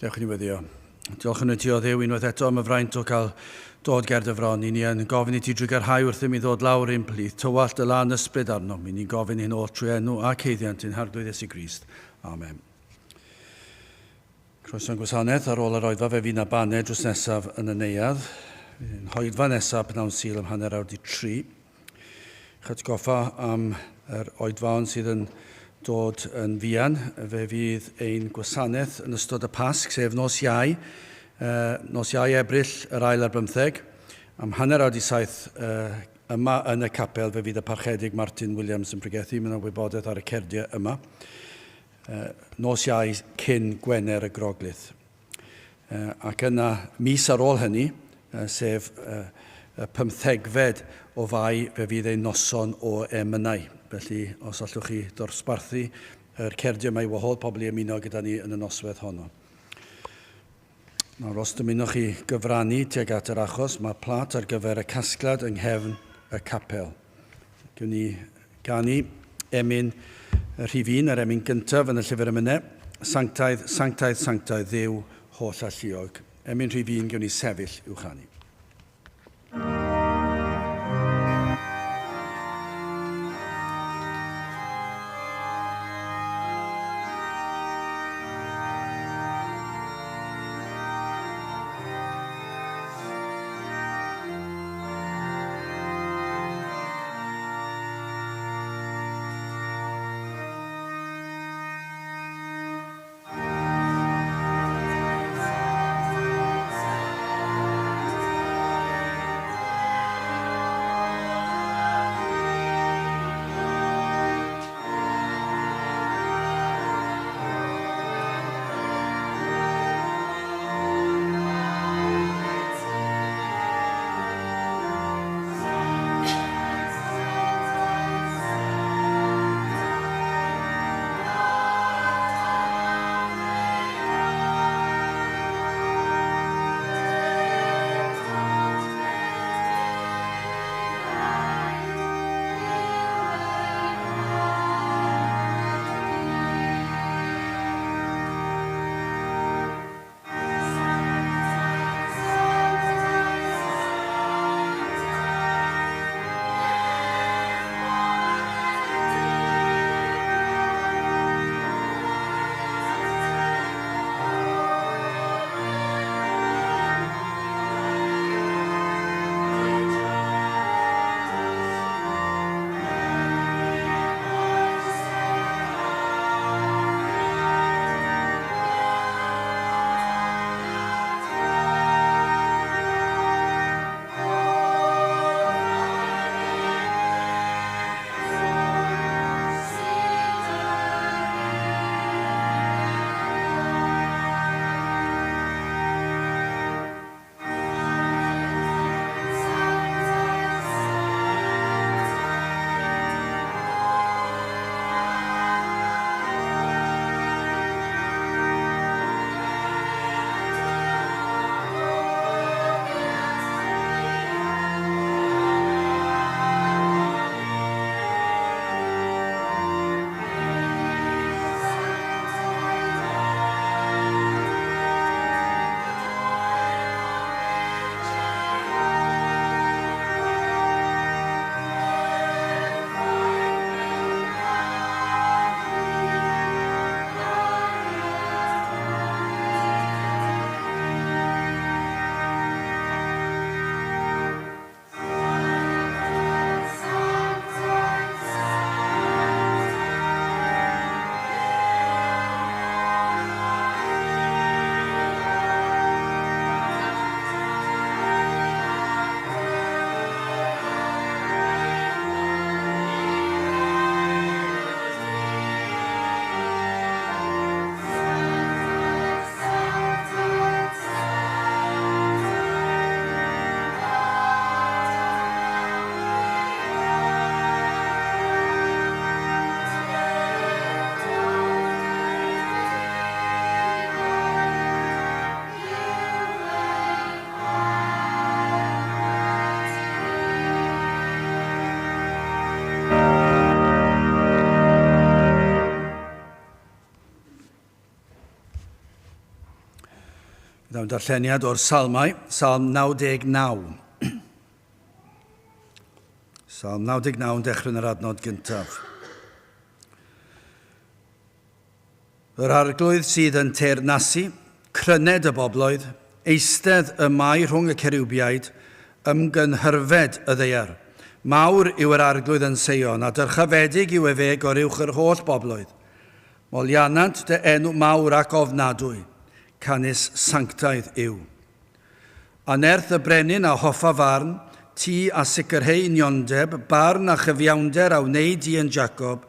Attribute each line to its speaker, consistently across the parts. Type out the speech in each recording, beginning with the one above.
Speaker 1: Dewch i ni weddio. Diolch yn y ti o Dduw unwaith eto am y fraint o cael dod ger dy fron. I ni yn gofyn i ti drugarhau wrthym i ddod lawr i'n plith. Tywallt dy lân ysbryd arnom. I ni'n gofyn hyn oll trwy enw ac haeddiant ein Harglwydd Iesu Grist. Amen. Croeso i'n gwasanaeth. Ar ôl yr oedfa fe fydd 'na baned drws nesaf yn y neuadd. Fydd ein hoedfa nesaf pnawn Sul am 3:30. Eich atgoffa am yr oedfaon sydd yn dod yn fuan. Fe fydd ein gwasanaeth yn ystod y Pasg, sef nos Iau, nos Iau Ebrill yr ail ar bymtheg, am 6:30 yma yn y capel fe fydd y Parchedig Martin Williams yn pregethu. Mae yna wybodaeth ar y cerdiau yma. Nos Iau cyn Gwener y Groglith. Ac yna, mis ar ôl hynny, sef y pymthegfed o Fai, fe fydd ein noson o emynau. Felly, os allwch chi ddosbarthu yr cerdiau yma i wahodd pobl i ymuno gyda ni yn y noswaith honno. Nawr, os dymunwch chi gyfrannu tuag at yr achos, mae plât ar gyfer y casgliad yng nghefn y capel. Gewn ni ganu emyn y rhif un, yr emyn gyntaf yn y llyfr emynau, Sanctaidd, sanctaidd, sanctaidd, Dduw holl alluog. Emyn rhif un, gewn ni sefyll i'w chanu. Mewn darlleniad o'r Salmau, Salm 99. Salm 99 yn dechrau yn yr adnod gyntaf. Yr arglwydd sydd yn teyrnasu, cryned y bobloedd, eistedd y mae rhwng y ceriwbiaid, ymgynhyrfed y ddaear. Mawr yw yr arglwydd yn Seion, a dyrchafedig yw efe goruwch yr holl bobloedd. Moliannant dy enw mawr ac ofnadwy, canys sanctaidd yw. A nerth y brenin a hoffa farn, ti a sicrhei uniondeb, barn a chyfiawnder a wnei di yn Jacob,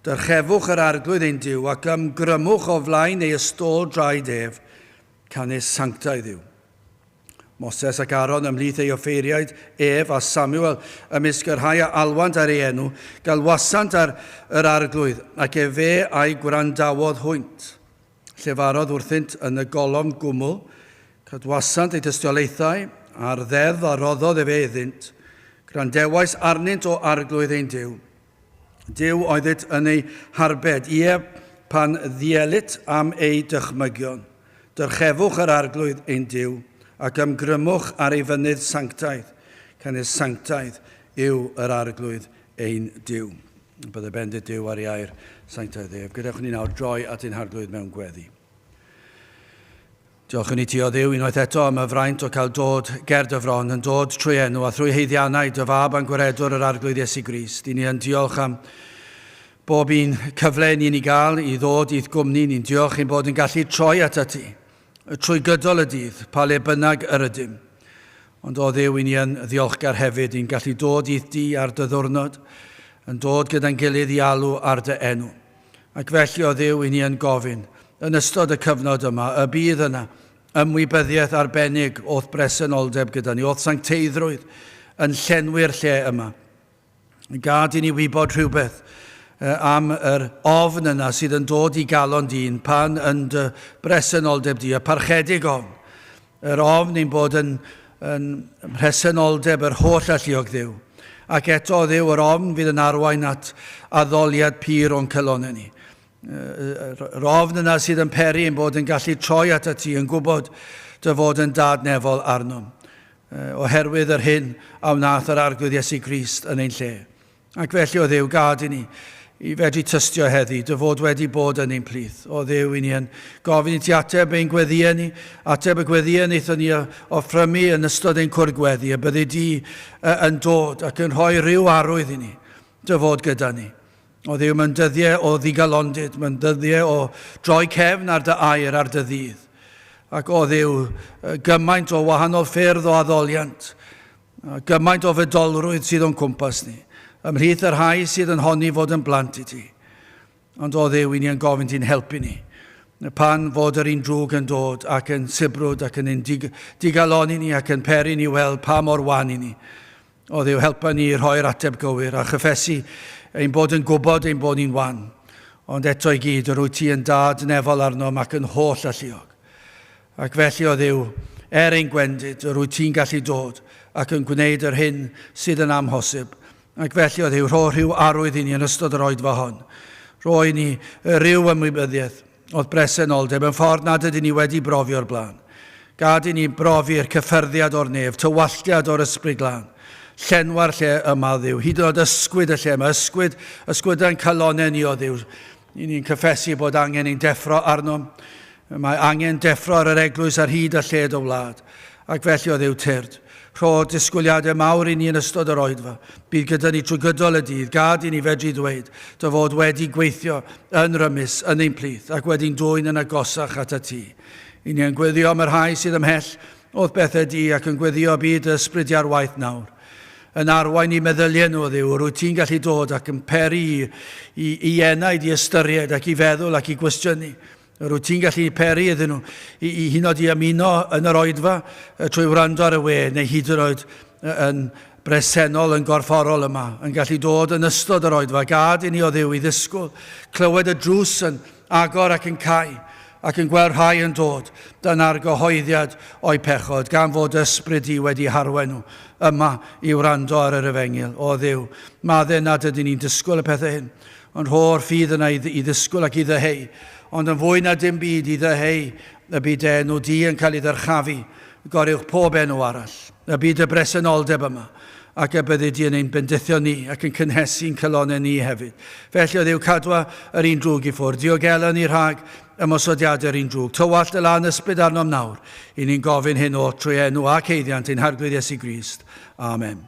Speaker 1: dyrchefwch yr Arglwydd ein Duw, ac ymgrymwch o flaen ei ystôl draed ef, canys sanctaidd yw. Moses ac Aaron ymhlith ei offeiriaid ef a Samuel ymysg y rhai a alwant ar ei enw, galwasant ar yr Arglwydd, ac efe a'i gwrandawodd hwynt. Llefarodd wrthynt yn y golofn gwmwl, cadwasant ei tystiolaethau, a'r ddeddf a roddodd efe iddynt. Gwrandewais arnynt o Arglwydd ein Duw. Duw oeddyt yn ei harbed, ie, pan ddielit am eu dychmygion. Dyrchefwch yr Arglwydd ein Duw, ac ymgrymwch ar ei fynydd sanctaidd, canys sanctaidd yw yr Arglwydd ein Duw. Bydde bendith Duw ar ei air sanctaidd ef. Gadewch ni nawr droi at ein Harglwydd mewn gweddi. Diolchwn i ti, O Dduw, unwaith eto am y fraint o cael dod ger dy fron, yn dod trwy enw a thrwy haeddiannau dy fab a'n gwaredwr yr Arglwydd Iesu Grist. I ni yn diolch am bob un cyfle ni'n ei gael i ddod i'th gwmni. Ni'n diolch ein bod yn gallu troi at ti trwy gydol y dydd, pa le bynnag yr ydym. Ond o Dduw, i ni yn ddiolchgar hefyd, i'n gallu dod i'th di ar dy ddwrnod, yn dod gyda'n gilydd i alw ar dy enw. Ac felly, o Dduw, i ni yn gofyn, yn ystod y cyfnod yma, y bydd yna ymwybyddiaeth arbennig o'th bresenoldeb gyda ni, o'th sancteiddrwydd yn llenwi'r lle yma. Gad i ni wybod rhywbeth am yr ofn yna sydd yn dod i galon dyn pan yn dy bresenoldeb di, y parchedig ofn, Yr ofn ein bod yn, yn mhresenoldeb yr holl alluog Dduw. Ac eto, o Dduw, yr ofn fydd yn arwain at addoliad pur o'n calonnau ni. Yr ofn yna sydd yn peri ein bod yn gallu troi at ti, yn gwybod dy fod yn dad nefol arnom, oherwydd yr hyn a wnaeth yr Arglwydd Iesu Grist yn ein lle. Ac felly, o Dduw, gad i ni i fedru tystio heddi dy fod wedi bod yn ein plith. O Dduw, i ni yn gofyn i ti ateb ein gweddïau ni, ateb y gweddïau wnaethon ni offrymu yn ystod ein cwrdd gweddi, y byddi di yn dod ac yn rhoi rhyw arwydd i ni dy fod gyda ni. O Dduw, mae'n dyddiau o ddigalondid, mae'n dyddiau o droi cefn ar dy air ar dy ddydd. Ac o Dduw, gymaint o wahanol ffyrdd o addoliant, A gymaint o fydolrwydd sydd o'n cwmpas ni, ymhlith y rhai sydd yn honni fod yn blant i ti. Ond o Dduw, i ni yn gofyn ti'n helpu ni. Pan fod yr un drwg yn dod ac yn sibrwd ac yn ein dig digaloni ni ac yn peri ni weld pa mor wan i ni. O Dduw, helpa ni i rhoi'r ateb gywir a chyffesu ein bod yn gwybod ein bod ni'n wan. Ond eto i gyd, yr wyt ti yn dad nefol arnom ac yn holl alluog. Ac felly, o Dduw, er ein gwendid, yr wyt ti'n gallu dod ac yn gwneud yr hyn sydd yn amhosib. Ac felly, o Dduw, rho rhyw arwydd i ni yn ystod yr oedfa hon. Rho i ni ryw ymwybyddiaeth o'th bresenoldeb yn ffordd nad ydyn ni wedi brofi o'r blaen. Gad i ni brofi'r cyffyrddiad o'r nef, tywalltiad o'r Ysbryd Glân. Llenwa'r lle yma, Dduw. Hyd yn oed ysgwyd y lle yma. Ysgwyd, ysgwyda'n calonnau ni, o Dduw. I ni'n cyffesu bod angen ein deffro arnom. Mae angen deffro ar yr eglwys ar hyd a lled y wlad. Ac felly o Dduw tyrd. Rho disgwyliadau mawr i ni yn ystod yr oedfa. Bydd gyda ni trwy gydol y dydd. Gad i ni fedru ddweud dy fod wedi gweithio yn rymus yn ein plith ac wedi'n dwyn yn agosach atat ti. I ni yn gweddio am y rhai sydd ymhell o'th bethau di ac yn gweddio bydd dy ysbryd di ar waith nawr. Yn arwain i meddyliau nhw, o Dduw, yr wyt ti'n gallu dod ac yn peri i, i, i enaid i ystyried ac i feddwl ac i gwestiynu. Yr wyt ti'n gallu peri iddyn nhw i, i hyd yn oed i ymuno yn yr oedfa trwy wrando ar y we neu hyd yn oed yn bresennol yn gorfforol yma, yn gallu dod yn ystod yr oedfa. Gad i ni o Dduw i ddisgwyl clywed y drws yn agor ac yn cau ac yn gweld rhai yn dod dan argyhoeddiad o'u pechod, gan fod ysbryd di wedi harwain nhw yma i wrando ar yr efengyl. O Dduw, madde nad ydyn ni'n disgwyl y pethau hyn, ond rho'r ffydd yna i, i ddisgwyl ac i ddyheu, ond yn fwy na dim byd i ddyheu Y byd enw di yn cael ei ddyrchafu, goruwch pob enw arall. Y byd y bresenoldeb yma, ac y byddi di yn ein bendithio ni ac yn cynhesu'n calonnau ni hefyd. Felly, o Dduw, cadwa yr un drwg i ffwrdd, diogela ni rhag ymosodiadau'r un drwg. Tywallt y lân ysbryd arnom nawr. I ni'n gofyn hyn oll trwy enw ac eiddiant ein Harglwydd Iesu Grist. Amen.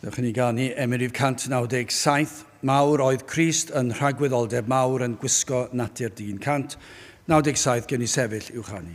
Speaker 1: Dewch i ni ganu emyn rhif 197. Mawr oedd Crist yn rhagwyddoldeb mawr yn gwisgo natur dyn. 197 gen i sefyll i'w chanu.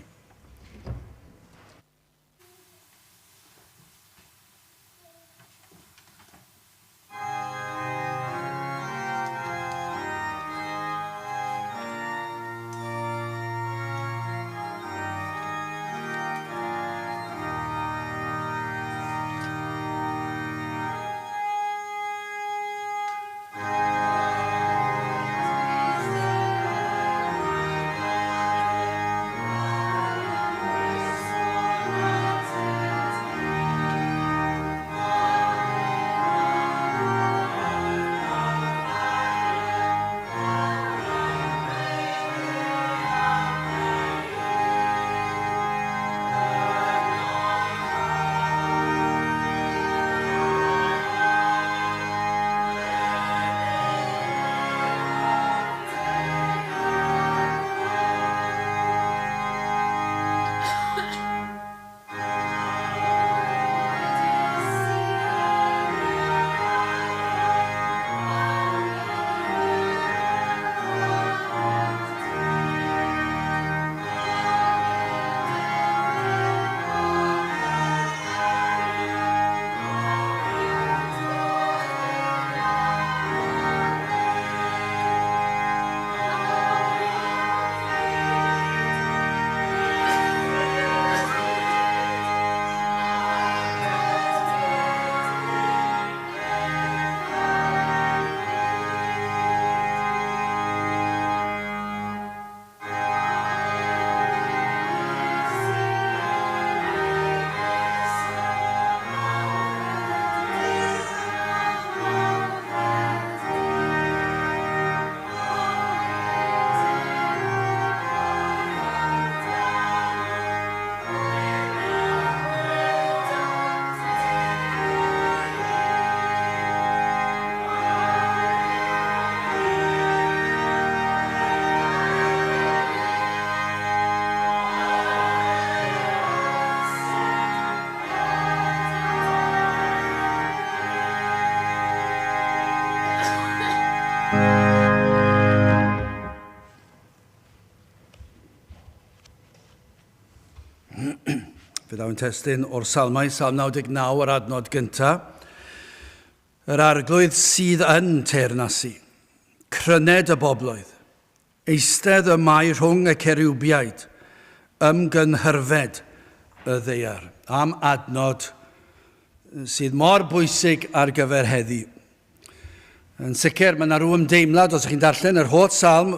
Speaker 1: Fe ddaw yn testun o'r Salmau, Salm 99 yr adnod gyntaf. Yr arglwydd sydd yn teyrnasu, cryned y bobloedd, eistedd y mae rhwng y ceriwbiaid, ymgynhyrfed y ddeiar. Am adnod sydd mor bwysig ar gyfer heddi. Yn sicr, mae yna rhyw ymdeimlad, os ydych chi'n darllen yr holl salm,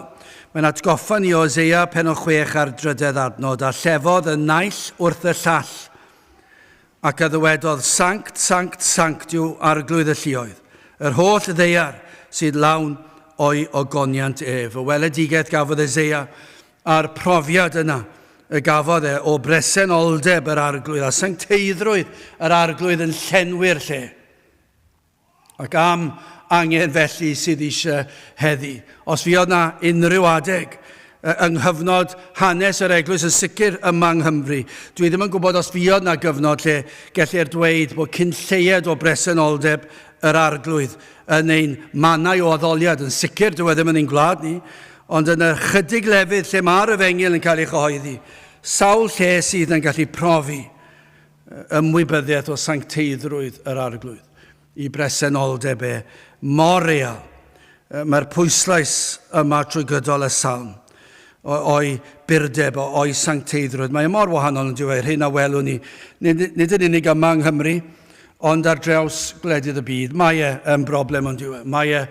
Speaker 1: mae'n atgoffa ni o Eseia penod 6 a'r drydedd adnod, a llefodd y naill wrth y llall, ac a ddywedodd, Sanct, sanct, sanct yw arglwydd y lluoedd, yr holl ddeiar sydd lawn o'i ogoniant ef. Y weledigaeth gafodd Eseia a'r profiad yna y gafodd e o bresenoldeb yr arglwydd a sancteiddrwydd yr arglwydd yn llenwi'r lle. Ac am angen felly sydd eisiau heddi. Os fuodd na unrhyw adeg yng nghyfnod hanes yr eglwys yn sicr yma yng Nghymru, dwi ddim yn gwybod os fuodd na gyfnod lle gellir dweud bod cyn lleied o bresenoldeb yr arglwydd yn ein mannau o addoliad. Yn sicr dyw e ddim yn ein gwlad ni, ond yn yr chydig lefydd lle mae'r efengyl yn cael ei chyhoeddi, sawl lle sydd yn gallu profi ymwybyddiaeth o sancteiddrwydd yr Arglwydd, i bresenoldeb e mor real. Mae'r pwyslais yma trwy gydol y salm o'i burdeb, o'i sancteiddrwydd. Mae e mor wahanol yn diwedd, hyn a welwn ni, nid, nid yn unig yma yng Nghymru, ond ar draws gwledydd y byd. Mae e yn broblem ond yw e. Mae e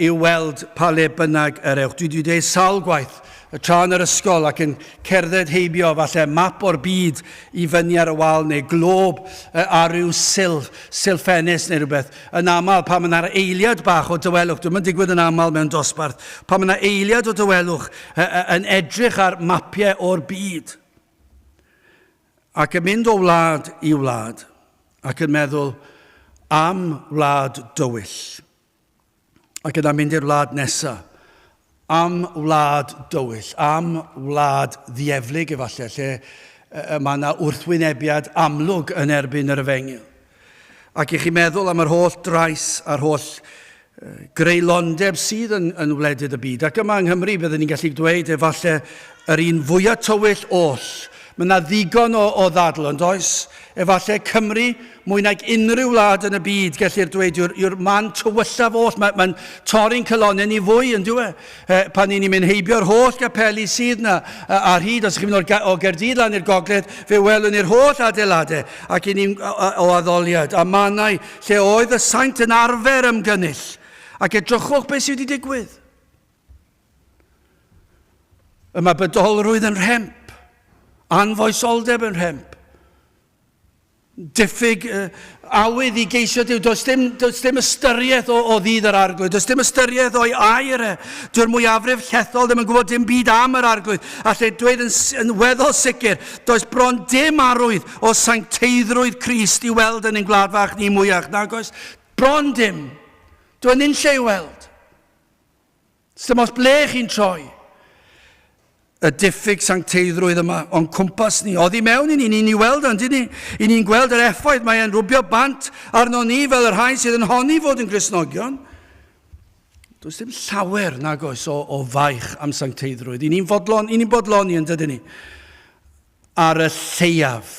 Speaker 1: i'w weld pa le bynnag yr ewch. Dwi wedi dweud sawl gwaith, y tra yn yr ysgol ac yn cerdded heibio falle map o'r byd i fyny ar y wal neu glob ar ryw silff, silffenus neu rhywbeth. Yn aml, pan mae yna'r eiliad bach o dawelwch, dwi'n mynd digwydd yn aml mewn dosbarth, pan mae yna eiliad o dawelwch yn edrych ar mapiau o'r byd ac yn mynd o wlad i wlad ac yn meddwl am wlad dywyll. Ac yna mynd i'r wlad nesa. Am wlad dywyll, am wlad ddieflig efallai, lle y mae yna wrthwynebiad amlwg yn erbyn yr efengyl. Ac i chi meddwl am yr holl drais a'r holl greulondeb sydd yn, yn wledydd y byd. Ac yma yng Nghymru, byddwn ni'n gallu dweud efallai yr un fwyaf tywyll oll. Mae yna ddigon o, o ddadl, ond oes? Efallai Cymru, mwy nag unrhyw wlad yn y byd, gellir dweud, yw'r, yw'r man tywyllaf oll. Mae'n mae torri'n calonnau ni fwy, yn dyw e? e pan ni'n mynd heibio'r holl gapeli sydd yna ar hyd, os chi'n mynd o Gerdydd lan i'r gogledd, fe welwn ni'r holl adeiladau ac i ni'n o, o addoliad a mannau lle oedd y saint yn arfer ymgynnull. Ac edrychwch beth sydd wedi digwydd. Y mae bydolrwydd yn rhemp, anfoesoldeb yn rhemp, diffyg uh, awydd i geisio Duw. Does dim, does dim ystyriaeth o, o ddydd yr arglwydd. Does dim ystyriaeth o'i air e. Dyw'r mwyafrif llethol ddim yn gwybod dim byd am yr arglwydd. A lle dweud yn, yn weddol sicr, does bron dim arwydd o sancteiddrwydd Crist i weld yn ein gwlad fach ni mwyach. Nag oes? Bron dim. Dwi'n unlle i weld. Sdim ots ble chi'n troi. Y diffyg sancteiddrwydd yma o'n cwmpas ni, oddi mewn i ni, ni'n ei weld yn ni? I ni'n gweld yr effaith mae e'n rwbio bant arno ni fel y rhai sydd yn honni fod yn Gristnogion. Does dim llawer nag oes o, o faich am sancteiddrwydd. I ni'n fodlon, i ni'n bodloni yn dydyn ni. Ar y lleiaf.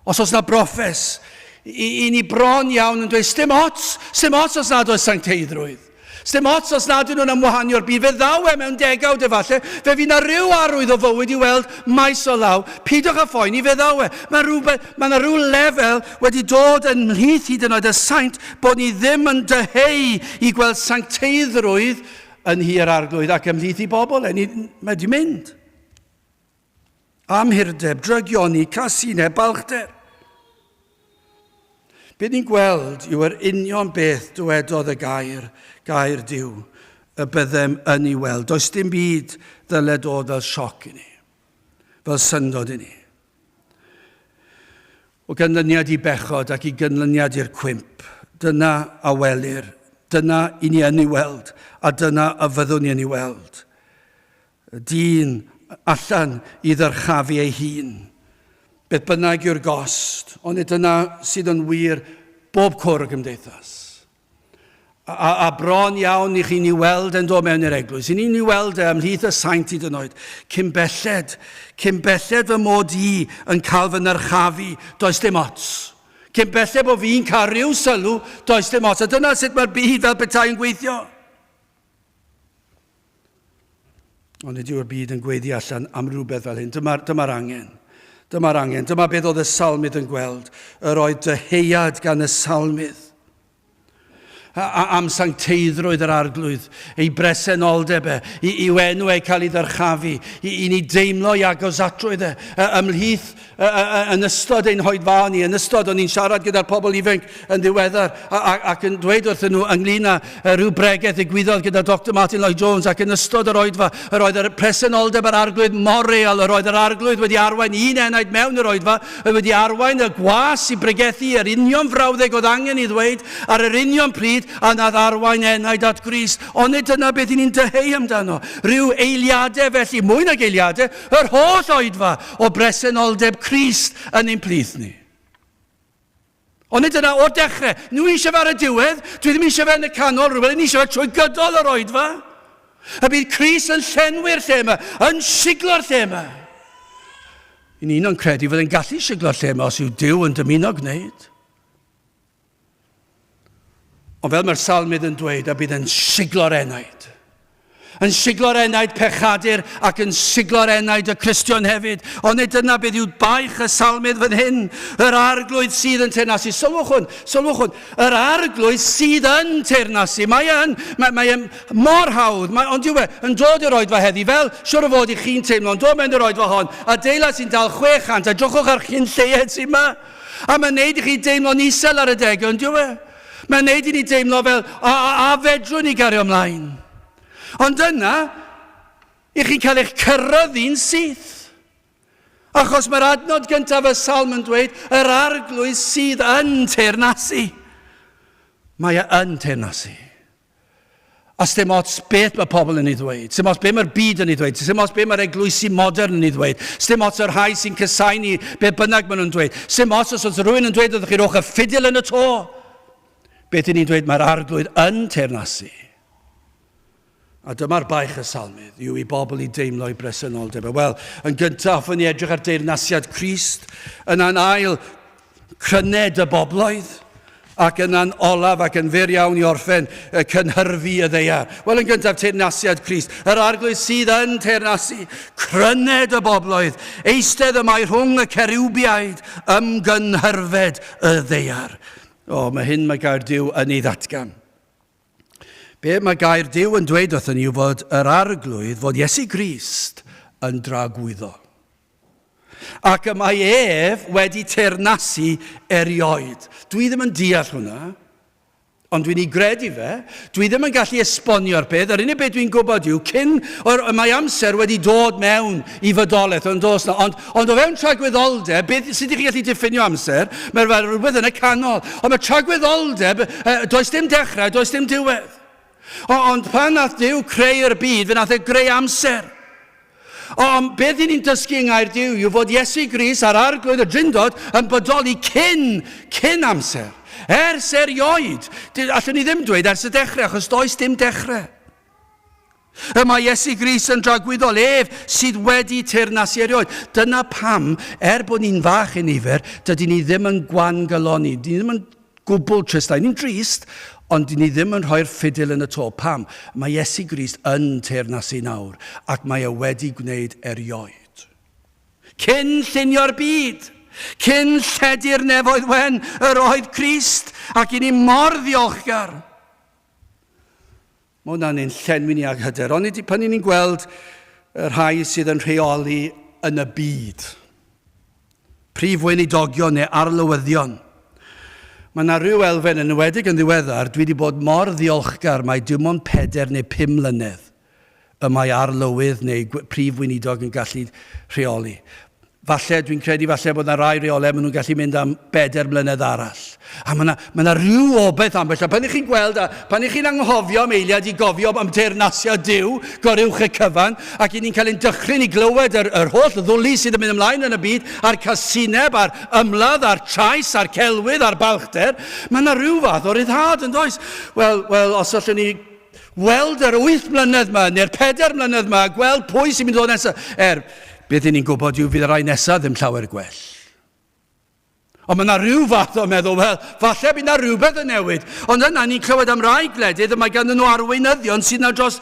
Speaker 1: Os oes na broffes, i, i ni bron iawn yn dweud, sdim ots, sdim ots os nad oes sancteiddrwydd. Sdim ots os nad ydyn nhw'n ymwahanu o'r byd, fe ddaw e mewn degawd efallai, fe fydd na rhyw arwydd o fywyd i weld maes o law. Peidiwch â phoeni, fe ddaw e. Mae rhywbeth, mae yna rhyw lefel wedi dod yn mhlith hyd yn oed y saint bod ni ddim yn dyheu i gweld sancteiddrwydd yn nhŷ yr arglwydd ac ymhlith i bobl e. Ni, mae wedi mynd. Amhurdeb, drygioni, casineb, balchder. Be ni'n gweld yw yr union beth dywedodd y gair, gair Duw, y byddem yn ei weld. Does dim byd ddyle dod fel sioc i ni, fel syndod i ni. O ganlyniad i bechod ac i ganlyniad i'r cwymp, dyna a welir, dyna i ni yn ei weld, a dyna a fyddwn ni yn ei weld. Y dyn allan i ddyrchafu ei hun, beth bynnag yw'r gost, ond nid dyna sydd yn wir bob cwr o gymdeithas. A, a, a bron iawn i chi'n ei weld yn dod mewn i'r eglwys. I ni'n ei weld e ymhlith y saint hyd yn oed. Cyn belled, cyn belled fy mod i yn cael fy nyrchafu, does dim ots. Cyn belled bod fi'n cael rhyw sylw, does dim ots. A dyna sut mae'r byd fel petai yn gweithio. Ond nid yw'r byd yn gweiddi allan am rhywbeth fel hyn. Dyma'r dyma angen. Dyma'r angen. Dyma beth oedd y salmydd yn gweld. Yr oedd dyheuad gan y salmydd am sancteiddrwydd yr arglwydd, ei bresenoldeb e, i, i'w enw e cael ei ddyrchafu, i, i ni deimlo i agosatrwydd e, ymhlith yn ystod ein hoedfaon ni, yn ystod o'n i'n siarad gyda'r pobl ifanc yn ddiweddar ac yn dweud wrthyn nhw ynglyn â rhyw bregeth ddigwyddodd gyda Dr Martin Lloyd Jones ac yn ystod yr oedfa, yr oedd yr presenoldeb yr arglwydd mor real, yr oedd yr arglwydd wedi arwain un enaid mewn yr oedfa, oedd wedi arwain y gwas i bregethu yr union frawddeg oedd angen i ddweud ar yr union pryd a nath arwain enaid at Grist. Ond nid dyna beth i ni'n dyheu amdano. Rhyw eiliadau felly, mwy nag eiliadau, Yr holl oedfa o bresenoldeb Crist yn ein plith ni. Ond nid yna o'r dechrau. Nhw eisiau fe ar y diwedd, dwi ddim eisiau fe yn y canol rhywbeth, ni eisiau fe trwy gydol yr oedfa. Y bydd Crist yn llenwi'r lle yma, yn siglo'r lle yma. I ni'n o'n credu fod e'n gallu siglo'r lle yma os yw Duw yn dymuno gwneud. Ond fel mae'r salmydd yn dweud, a bydd yn siglo'r enaid. Yn siglo'r enaid pechadur ac yn siglo'r enaid y Cristion hefyd. Ond nid dyna beth yw baich y salmydd fan hyn. Yr arglwydd sydd yn teyrnasu. Sylwch hwn, sylwch hwn. Yr arglwydd sydd yn teyrnasu. Mae e yn, mae, mae e mor hawdd, mae, ond yw e, yn dod i'r oedfa heddi, fel siwr o fod i chi'n teimlo, yn dod mewn i'r oedfa hon, adeilad sy'n dal 600, a drychwch ar chyn lleied sy'n yma. A mae'n neud i chi deimlo'n isel ar y deg, yn dyw e? Mae'n neud i ni deimlo fel, a, a, a fedrwn ni gario ymlaen? Ond yna, i chi'n cael eich cyrraeddi'n syth. Achos mae'r adnod gyntaf y salm yn dweud, yr arglwydd sydd yn teyrnasu. Mae e yn teyrnasu. A sdim ots beth mae pobl yn ei ddweud, sdim ots beth mae'r byd yn ei ddweud, sdim ots beth mae'r eglwysi modern yn ei ddweud, sdim ots yr rhai sy'n cysau ni, beth bynnag maen nhw'n dweud, sdim ots os oes rhywun yn dweud ydych chi rowch y ffidil yn y to. Beth y'n ni'n dweud, mae'r arglwydd yn teyrnasu. A dyma'r baich y salmydd, yw i bobl i deimlo i bresenoldeb. Wel, yn gyntaf, hoffwn ni edrych ar deyrnasiad Crist, yna'n ail, Cryned y bobloedd, ac yna'n olaf ac yn fyr iawn i orffen, y cynhyrfu y ddeiar. Wel, yn gyntaf, teyrnasiad Crist. Yr arglwydd sydd yn teyrnasu. Cryned y bobloedd. Eistedd y mae rhwng y ceriwbiaid, ymgynhyrfed y ddeiar. O, mae hyn mae gair Duw yn ei ddatgan. Be mae gair Duw yn dweud wrthyn ni yw fod yr arglwydd, fod Iesu Grist yn dragwyddol. Ac y mae ef wedi teyrnasu erioed. Dwi ddim yn deall hwnna, ond dwi'n ei gredu fe. Dwi ddim yn gallu esbonio'r peth. Yr unig beth dwi'n gwybod yw, cyn, or, mae amser wedi dod mewn i fodolaeth, ond does na. Ond, ond o fewn tragwyddoldeb, beth, sut ydych chi'n gallu diffinio amser? Mae'r fel rhywbeth yn y canol. Ond mae tragwyddoldeb, does dim dechrau, does dim diwedd. Ond pan nath Duw creu'r byd, fe nath e greu amser. Ond beth i ni'n dysgu yng Ngair Duw yw fod Iesu Grist a'r Arglwydd y Drindod yn bodoli cyn, cyn amser. Ers erioed. Allwn ni ddim dweud ers y dechrau, achos does dim dechrau. Y mae Iesu Grist yn dragwyddol, ef sydd wedi teyrnasu erioed. Dyna pam, er bod ni'n fach yn nifer, dydyn ni ddim yn gwan-gyloni, dyn ni ddim yn Gwbl trist. Ni'n drist, ond ni ddim yn rhoi'r ffidil yn y to. Pam? Mae Iesu Grist yn teyrnasu nawr, ac mae e wedi gwneud erioed. Cyn llunio'r byd, cyn lledu'r nefoedd wen, yr oedd Crist, ac i ni mor ddiolchgar. Mae hwnna'n ein llenwi ni ag hyder. Ond pan ni'n gweld y rhai sydd yn rheoli yn y byd, prif weinidogion neu arlywyddion, mae yna rhyw elfen, yn enwedig yn ddiweddar, dwi wedi bod mor ddiolchgar mai dim ond pedair neu pum mlynedd y mae arlywydd neu prif weinidog yn gallu rheoli. Falle, dwi'n credu falle bod yna rai reolau maen nhw'n gallu mynd am bedair mlynedd arall. A mae yna, mae yna rhyw obaith ambell. A pan ych chi'n gweld, a pan ych chi'n anghofio am eiliad i gofio am teyrnasiad Duw, goruwch y cyfan, ac i ni'n cael ein dychryn i glywed yr, yr holl ddwli sydd yn mynd ymlaen yn y byd, a'r casineb, a'r ymladd, a'r trais, a'r celwydd, a'r balchder, mae yna rhyw fath o ryddhad, yn does? Wel, wel, os allwn ni weld yr 8 mlynedd yma, neu'r 4 mlynedd yma, a gweld pwy sy'n mynd i ddod nesaf. Er, beth ni'n gwybod yw fydd y rhai nesaf ddim llawer gwell. Ond mae yna rhyw fath o meddwl, wel, falle bydd yna rhywbeth yn newid. Ond yna ni'n clywed am rai gwledydd y mae ganddyn nhw arweinyddion sydd yna dros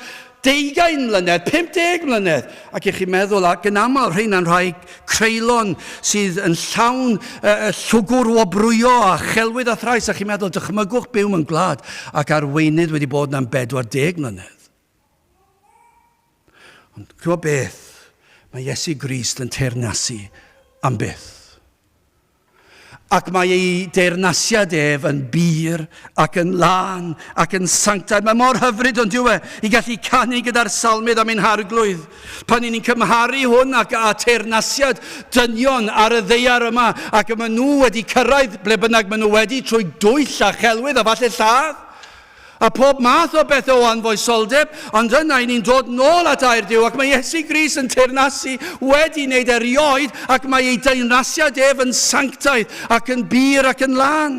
Speaker 1: deugain mlynedd, 50 mlynedd. Ac i chi'n meddwl, ac yn aml rheina'n rhai creulon sydd yn llawn uh, llwgwr wobrwyo a chelwydd a thrais, a chi'n meddwl, dychmygwch byw mewn gwlad ac arweinydd wedi bod yna'n 40 mlynedd. Ond gwybod beth? Mae Iesu Grist yn teyrnasu am byth. Ac mae ei deyrnasiad ef yn bur ac yn lân ac yn sanctaidd. Mae mor hyfryd ond yw e i gallu canu gyda'r salmydd am ein harglwydd. Pan ni'n cymharu hwn ac â teyrnasiad dynion ar y ddaear yma ac y maen nhw wedi cyrraedd ble bynnag maen nhw wedi trwy dwyll a chelwydd a falle lladd. A phob math o bethau o anfoesoldeb, ond yna i ni'n dod nôl at air Duw, ac mae Iesu Grist yn teyrnasu wedi wneud erioed, ac mae ei deyrnasiad ef yn sanctaidd ac yn bur ac yn lân.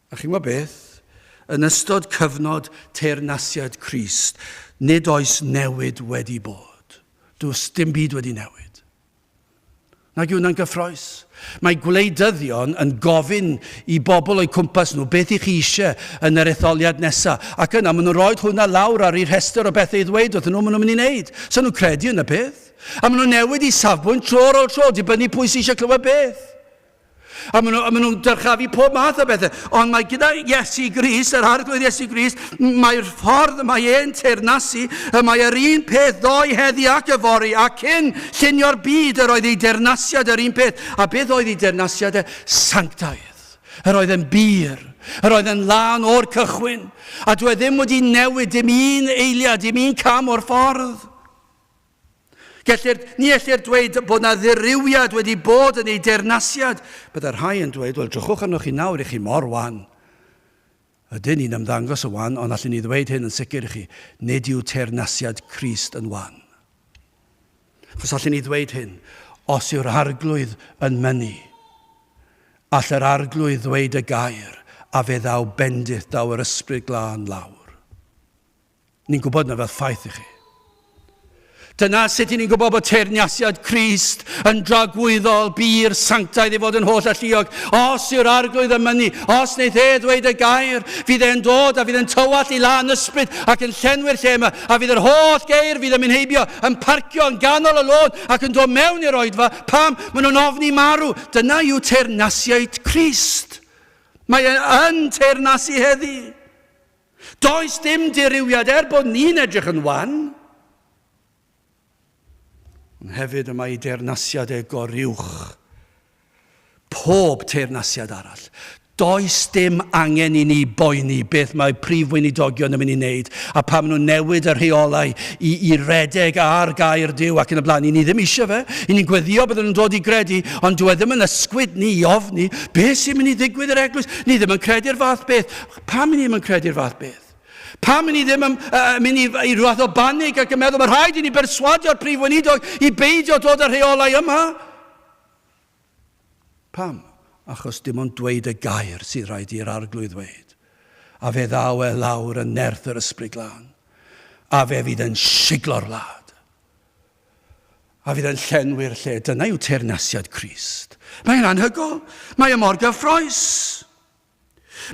Speaker 1: A chi'n gwybod beth? Yn ystod cyfnod teyrnasiad Crist, nid oes newid wedi bod. Does dim byd wedi newid. Nag yw hwnna'n gyffroes? Mae gwleidyddion yn gofyn i bobl o'u cwmpas nhw beth i chi eisiau yn yr etholiad nesaf. Ac yna maen nhw'n rhoi hwnna lawr ar eu rhestr o bethau i ddweud wrthyn nhw maen nhw'n mynd i wneud. So nhw'n credu yn y peth. A maen nhw'n newid i safbwynt tro ar ôl tro, dibynnu pwy sydd eisiau clywed beth. A maen nhw, maen nhw'n dyrchafu pob math o bethau. Ond mae gyda Iesu Grist, yr Arglwydd Iesu Grist, mae'r ffordd y mae e'n teyrnasu, y mae yr un peth ddoe, heddi ac yfory, a cyn llunio'r byd yr oedd ei deyrnasiad yr un peth. A beth oedd ei deyrnasiad e? Sanctaidd. Yr oedd e'n bur. Yr oedd e'n lân o'r cychwyn. A dwi e ddim wedi newid dim un eiliad, dim un cam o'r ffordd. Gellir, ni ellir dweud bod na ddirywiad wedi bod yn ei deyrnasiad. Byddai rhai yn dweud, wel, drychwch arnoch chi nawr, i chi mor wan. Ydyn ni'n ymddangos yn wan, ond allwn ni ddweud hyn yn sicr i chi, nid yw teyrnasiad Crist yn wan. Achos allwn ni ddweud hyn, os yw'r arglwydd yn mynnu, all yr arglwydd ddweud y gair, a fe ddaw bendith, daw yr ysbryd glân lawr. Ni'n gwybod na fel ffaith i chi. Dyna sut i ni'n gwybod bod teyrnasiad Crist yn dragwyddol, bur, sanctaidd i fod yn holl alluog. Os yw'r arglwydd yn mynnu, os wneith e ddweud y gair, fydd e'n dod a fydd e'n tywallt i lân ysbryd ac yn llenwi'r lle yma, a fydd yr holl geir fydd yn mynd heibio yn parcio yn ganol y lôn ac yn dod mewn i'r oedfa. Pam? Maen nhw'n ofni marw. Dyna yw teyrnasiaid Crist. Mae e yn teyrnasu heddi. Does dim dirywiad er bod ni'n edrych yn wan. Ond hefyd y mae ei deyrnasiad e goruwch pob teyrnasiad arall. Does dim angen i ni boeni beth mae prif weinidogion yn mynd i wneud a pam nhw'n newid y rheolau i, i redeg ar gair Duw ac yn y blaen. I ni ddim eisiau fe. I ni'n gweddio bydden nhw'n dod i gredu, ond dyw e ddim yn ysgwyd ni i ofni beth sy'n mynd i ddigwydd i'r eglwys. Ni ddim yn credu'r fath beth. Pam i ni ddim yn credu'r fath beth? Pam i ni ddim yn uh, mynd i, i rhyw fath o banig ac yn meddwl mae rhaid i ni berswadio'r prif weinidog i beidio dod â'r rheolau yma? Pam? Achos dim ond dweud y gair sydd rhaid i'r arglwydd ddweud. A fe ddaw e lawr yn nerth yr ysbryd glân. A fe fydd yn siglo'r wlad. A fydd yn llenwi'r lle. Dyna yw teyrnasiad Crist. Mae'n anhygoel. Mae e mor gyffroes.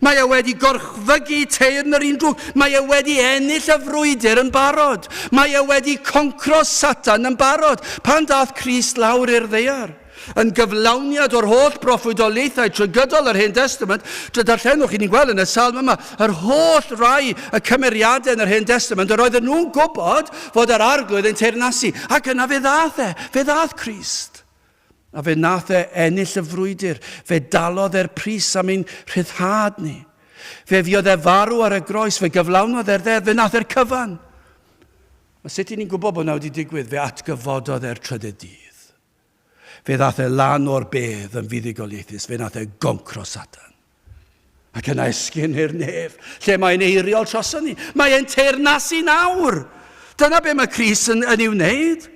Speaker 1: Mae e wedi gorchfygu teyrn yr un drwg. Mae e wedi ennill y frwydr yn barod. Mae e wedi concro Satan yn barod. Pan dath Crist lawr i'r ddaear, yn gyflawniad o'r holl broffwydoliaethau trwy gydol yr Hen Destament, drwy darllenwch, i ni'n gweld yn y salm yma, yr holl rai y cymeriadau yn yr Hen Destament, yr oedden nhw'n gwybod fod yr Arglwydd yn teyrnasu. Ac yna fe ddath e, fe ddath Crist. A fe nath e ennill y frwydr. Fe dalodd e'r pris am ein rhyddhad ni. Fe fuodd e farw ar y groes, fe gyflawnodd e'r ddeddf, fe nath e'r cyfan. Mae sut i ni'n gwybod bod hwnna wedi digwydd? Fe atgyfododd e'r trydydd dydd. Fe ddath e lan o'r bedd yn fuddugoliaethus. Fe nath e goncro Satan. Ac yna esgyn i'r nef, lle mae'n eiriol troson ni. Mae e'n teyrnasu nawr. Dyna be mae Crist yn, yn ei wneud.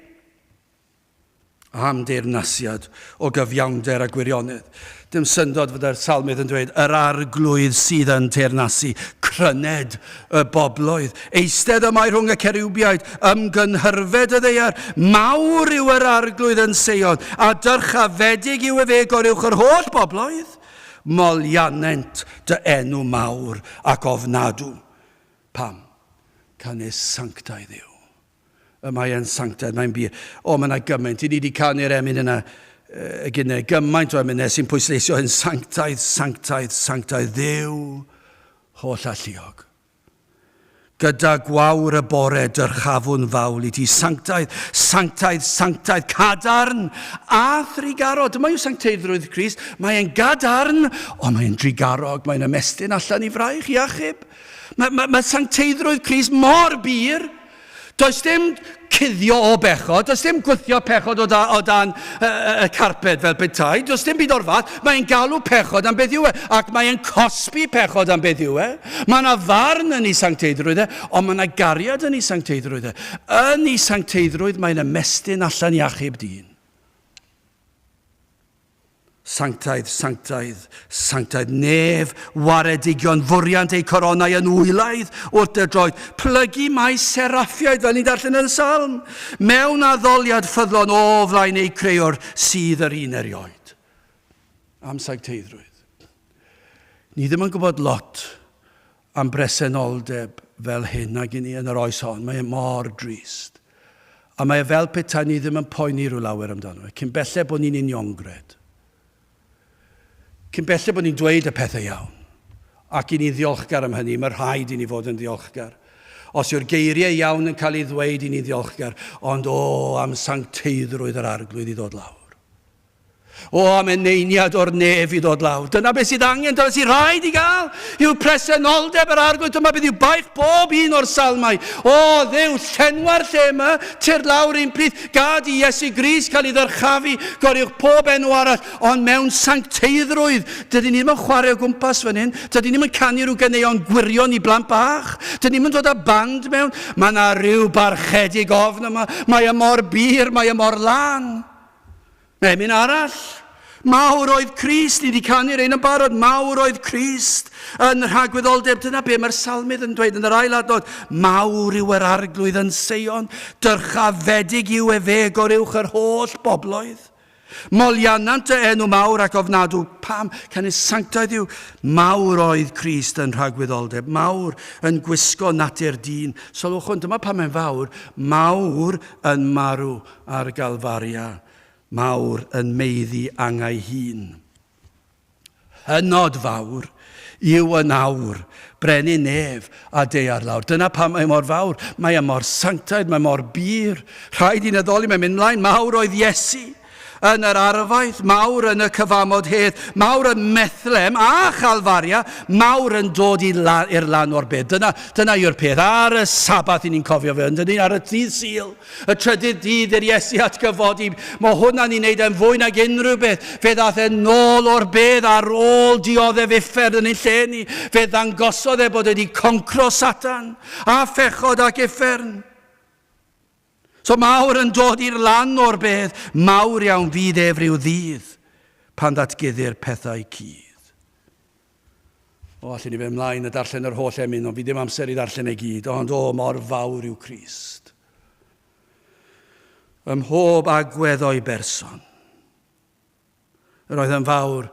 Speaker 1: Am deyrnasiad o gyfiawnder a gwirionedd. Dim syndod fod yr salmydd yn dweud, yr arglwydd sydd yn teyrnasu, cryned y bobloedd. Eistedd y mae rhwng y ceriwbiaid, ymgynhyrfed y ddaear. Mawr yw yr arglwydd yn Seion, a dyrchafedig yw efe goruwch yr holl bobloedd. Moliannent dy enw mawr ac ofnadw. Pam? Canys sanctaidd yw. Y mae e'n sanctaidd, mae'n bur. O, mae yna gymaint. I ni wedi canu'r emyn yna y gynnau. Gymaint o emynau sy'n pwysleisio hyn. Sanctaidd, sanctaidd, sanctaidd. Dduw holl alluog. Gyda gwawr y bore dyrchafwn fawl i ti. Sanctaidd, sanctaidd, sanctaidd, cadarn a thrugarog. Dyma yw sancteiddrwydd Crist. Mae e'n gadarn, ond mae'n drugarog. Mae'n ymestyn allan i fraich i achub. Mae, mae, mae sancteiddrwydd Crist mor bur. Does dim cuddio o bechod, does dim gwthio pechod o, da, o dan y, y carped fel petai, does dim byd o'r fath. Mae'n galw pechod am beth yw e, ac mae'n cosbi pechod am beth yw e. Mae yna farn yn ei sancteiddrwydd e, ond mae yna gariad yn ei sancteiddrwydd e. Yn ei sancteiddrwydd mae'n ymestyn allan i achub dyn. Sanctaidd, sanctaidd, sanctaidd, nef waredigion, fwriant eu coronau yn wylaidd wrth dy droed. Plygu mae seraffiaid, fel ni'n darllen yn y salm, mewn addoliad ffyddlon o flaen eu creuwr sydd yr un erioed. Am sancteiddrwydd. Ni ddim yn gwybod lot am bresenoldeb fel hyn ag i ni yn yr oes hon. Mae e mor drist. A mae e fel petai ni ddim yn poeni rhyw lawer amdano fe, cyn belled bod ni'n uniongred. Cyn belled bod ni'n dweud y pethau iawn. Ac i ni'n ddiolchgar am hynny, mae rhaid i ni fod yn ddiolchgar. Os yw'r geiriau iawn yn cael ei ddweud, i ni'n ddiolchgar, ond o, am sancteiddrwydd yr arglwydd i ddod lawr. O, am eneiniad o'r nef i ddod lawr. Dyna beth sydd angen, dyna sydd rhaid i gael, yw presenoldeb yr arglwydd. Dyma beth yw baich bob un o'r salmau. O, Dduw, llenwa'r lle yma, tir lawr i'n plith, gad i Iesu Grist cael ei ddyrchafu, goriwch pob enw arall, ond mewn sancteiddrwydd. Dydyn ni ddim yn chwarae o gwmpas fan hyn, dydyn ni ddim yn canu rhyw ganeuon gwirion i blant bach, dydyn ni ddim yn dod â band mewn. Mae yna rhyw barchedig ofn yma, mae e mor bur, mae e mor lân. Emyn arall. Mawr oedd Crist, ni wedi canu'r ein yn barod, mawr oedd Crist yn rhagwyddoldeb. Dyna be mae'r salmydd yn dweud yn yr ail adnod. Mawr yw yr arglwydd yn Seion, dyrchafedig yw efe goruwch yr holl bobloedd. Moliannant y enw mawr ac ofnadw. Pam? Canys sanctaidd yw. Mawr oedd Crist yn rhagwyddoldeb, mawr yn gwisgo natur dyn. Sylwch hwn, dyma pam mae'n fawr. Mawr yn marw ar Galfaria, mawr yn meiddi angau hun. Hynod fawr yw yn awr, brenin nef a daear lawr. Dyna pam mae mor fawr, mae e mor sanctaidd, mae mor bur. Rhaid i'n addoli, mae'n mynd mlaen. Mawr oedd Iesu yn yr arfaeth, mawr yn y cyfamod hedd, mawr yn Methlem a Chalfaria, mawr yn dod i'r lan o'r bedd. Dyna, dyna yw'r peth. Ar y Sabath i ni'n cofio fe, yn dyn ar y dydd Sul. Y trydydd dydd i'r Iesu atgyfodi, mae hwnna'n ei wneud e'n fwy nag unrhyw beth. Fe ddaeth e nôl o'r bedd ar ôl dioddef uffern yn ein lle ni. Fe ddangosodd e bod wedi concro Satan a phechod ac uffern. So mawr yn dod i'r lan o'r bedd, mawr iawn fydd ef rhyw ddydd pan ddatguddir pethau cudd. O, allen ni fynd ymlaen a darllen yr holl emyn, ond fi ddim amser i ddarllen e gyd, ond o, mor fawr yw Crist. Ym mhob agwedd o'i berson. Yr oedd yn fawr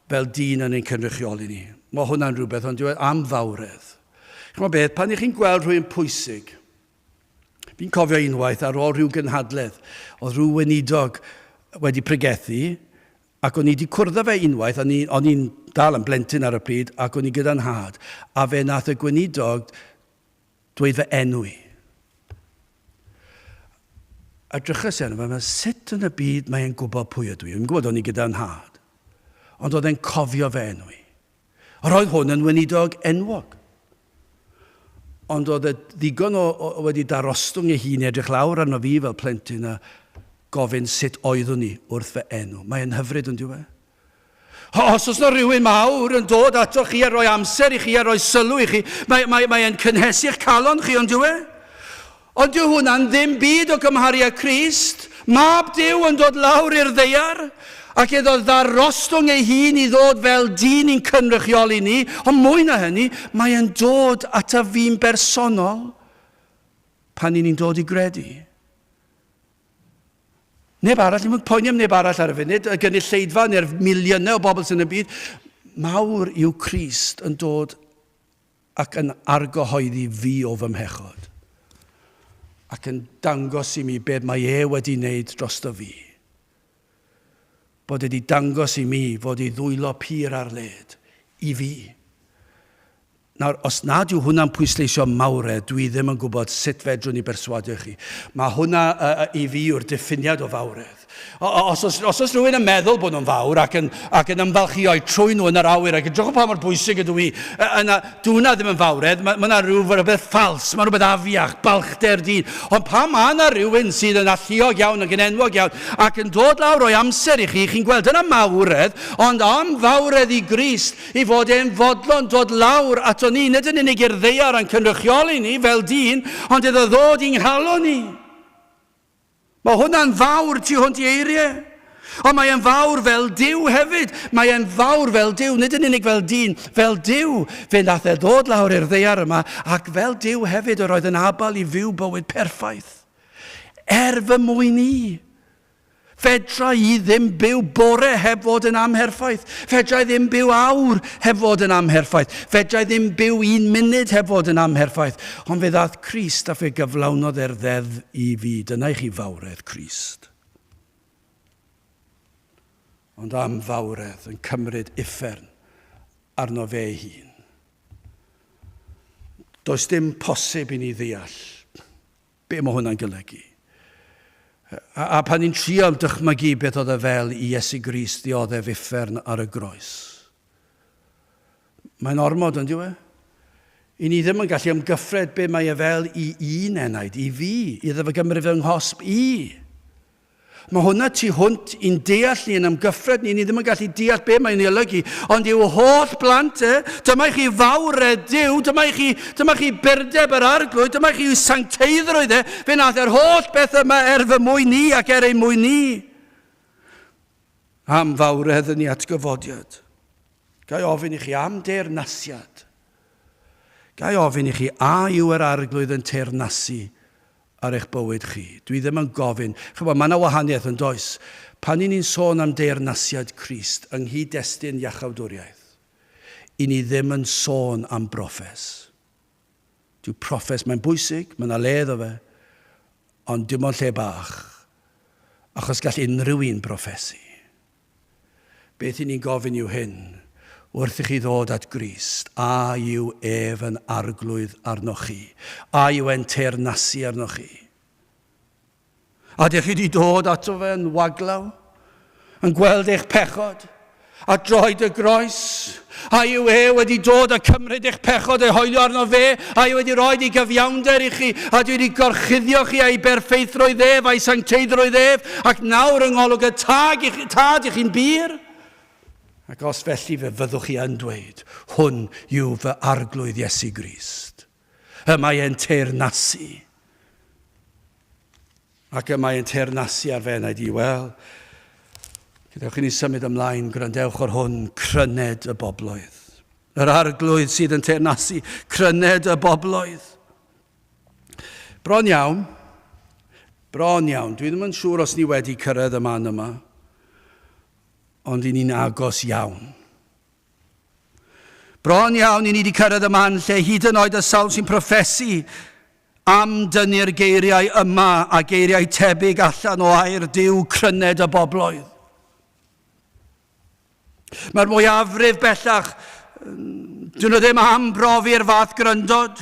Speaker 1: fel dyn yn ein cynrychioli ni. Mae hwnna'n rhywbeth, ond diwedd am fawredd. Chymod beth, pan ych chi'n gweld rhywun pwysig, fi'n cofio unwaith ar ôl rhyw gynhadledd, oedd rhyw weinidog wedi pregethu, Ac o'n i 'di cwrdd â fe unwaith, o'n i, o'n i'n dal yn blentyn ar y pryd, ac o'n i gyda 'nhad, a fe nath y gweinidog dweud fy enw i. A drychais i arno fe, meddwl, sut yn y byd mae e'n gwybod pwy ydw i? O'n i'n gwybod o'n i gyda 'nhad, ond oedd e'n cofio fy enw i. Yr oedd hwn yn weinidog enwog. Ond oedd e ddigon o, o, wedi darostwng ei hun i edrych lawr arno fi fel plentyn a gofyn sut oeddwn i wrth fy enw. Mae'n hyfryd yn diwe. Os oes yna rhywun mawr yn dod ato chi a rhoi amser i chi a rhoi sylw i chi, mae, mae, mae e'n cynhesu'ch calon chi, ond dyw e? Ond dyw hwnna'n ddim byd o gymharu â Crist, Mab Duw yn dod lawr i'r ddaear, ac iddo ddarostwng ei hun i ddod fel dyn i'n cynrychioli ni, ond mwy na hynny, mae e'n dod ata fi'n bersonol pan i ni'n dod i gredu. Neb arall, ddim yn poeni am neb arall ar y funud, y gynulleidfa neu'r miliynau o bobl sy'n y byd. Mawr yw Crist yn dod ac yn argyhoeddi fi o fy mhechod, ac yn dangos i mi beth mae e wedi wneud drosto fi. Bod e wedi dangos i mi fod ei ddwylo pur ar led i fi. Nawr, os nad yw hwnna'n pwysleisio mawredd, dwi ddim yn gwybod sut fedrwn ni berswadio chi. Mae hwnna uh, i fi yw'r diffiniad o fawredd. Os oes, os oes rhywun yn meddwl bod nhw'n fawr ac yn, ac yn ymfalchïo trwy nhw yn yr awyr ac yn drychwch pa mor bwysig ydw i, yna, dw hwnna ddim yn fawredd, mae, mae yna rhywbeth ffals, mae rhywbeth afiach, balchder dyn. Ond pan mae yna rhywun sydd yn alluog iawn ac yn enwog iawn ac yn dod lawr o'i amser i chi, chi'n gweld yna mawredd, ond am fawredd i Grist, i fod e'n fodlon dod lawr ato ni, nid yn unig i'r ddaear a'n cynrychioli ni fel dyn, ond iddo ddod i'n nghalon ni. Mae hwnna'n fawr tu hwnt i eiriau. Ond mae e'n fawr fel Duw hefyd. Mae e'n fawr fel Duw, nid yn unig fel dyn, fel Duw. Fe nath e ddod lawr i'r ddaear yma, ac fel Duw hefyd yr oedd yn abal i fyw bywyd perffaith. Er fy mwyn i. Fedra i ddim byw bore heb fod yn amherffaith. Fedra i ddim byw awr heb fod yn amherffaith. Fedra i ddim byw un munud heb fod yn amherffaith. Ond fe ddaeth Crist a fe gyflawnodd e'r ddeddf i fi. Dyna i chi fawredd Crist. Ond am fawredd yn cymryd uffern arno fe ei hun. Does dim posib i ni ddeall Be mae hwnna'n golygu? A, a pan ni'n trio dychmygu beth oedd e fel i Iesu Grist ddioddef uffern ar y groes. Mae'n ormod, yn diwe? I ni ddim yn gallu ymgyffred be mae e fel i un enaid, i fi, iddo fe gymryd fy nghosb i. Mae hwnna tu hwnt i'n deall ni, yn amgyffred ni, ni ddim yn gallu deall be mae'n ei olygu, ond i'w holl blant e, dyma i chi fawredd Duw, dyma i chi, dyma chi burdeb yr arglwydd, dyma i chi sancteiddrwydd e, fe nath yr holl beth yma er fy mwyn ni ac er ein mwyn ni. Am fawredd yn ei atgyfodiad. Ga i ofyn i chi am deyrnasiad? Ga i ofyn i chi, a yw yr arglwydd yn teyrnasu ar eich bywyd chi. Dwi ddim yn gofyn. Chybod, mae yna wahaniaeth yn does. Pan i ni'n sôn am deyrnasiad Crist yng nghyd-destun iachawdwriaeth, i ni ddim yn sôn am broffes. Dyw proffes, mae'n bwysig, mae yna le iddo fe, ond dim ond lle bach, achos gall unrhyw un broffesu. Beth i ni'n gofyn yw hyn, wrth i chi ddod at Grist, a yw ef yn arglwydd arnoch chi? A yw e'n teyrnasu arnoch chi? A ydych chi wedi dod ato fe yn waglaw? Yn gweld eich pechod? A droed y groes? A yw e wedi dod a cymryd eich pechod ei hoelio arno fe? A yw wedi rhoi ei gyfiawnder i chi? A dwi wedi gorchuddio chi a'i berffeithrwydd ef a'i sancteiddrwydd ef? Ac nawr yng ngolwg y tag i chi, tad i chi'n bur? Ac os felly fe fyddwch chi yn dweud, hwn yw fy arglwydd Iesu Grist. Y mae e'n teyrnasu. Ac y mae yn teyrnasu ar fy enaid i. Wel, gadewch i ni symud ymlaen, gwrandewch o'r hwn, cryned y bobloedd. Yr arglwydd sydd yn teyrnasu, cryned y bobloedd. Bron iawn, bron iawn. Dwi ddim yn siŵr os ni wedi cyrraedd y man yma, ond i ni'n agos iawn. Bron iawn i ni wedi cyrraedd y man lle hyd yn oed y sawl sy'n proffesu am dynnu'r geiriau yma a geiriau tebyg allan o air Duw cryned y bobloedd. Mae'r mwyafrif bellach, dyn nhw ddim am brofi'r fath gryndod.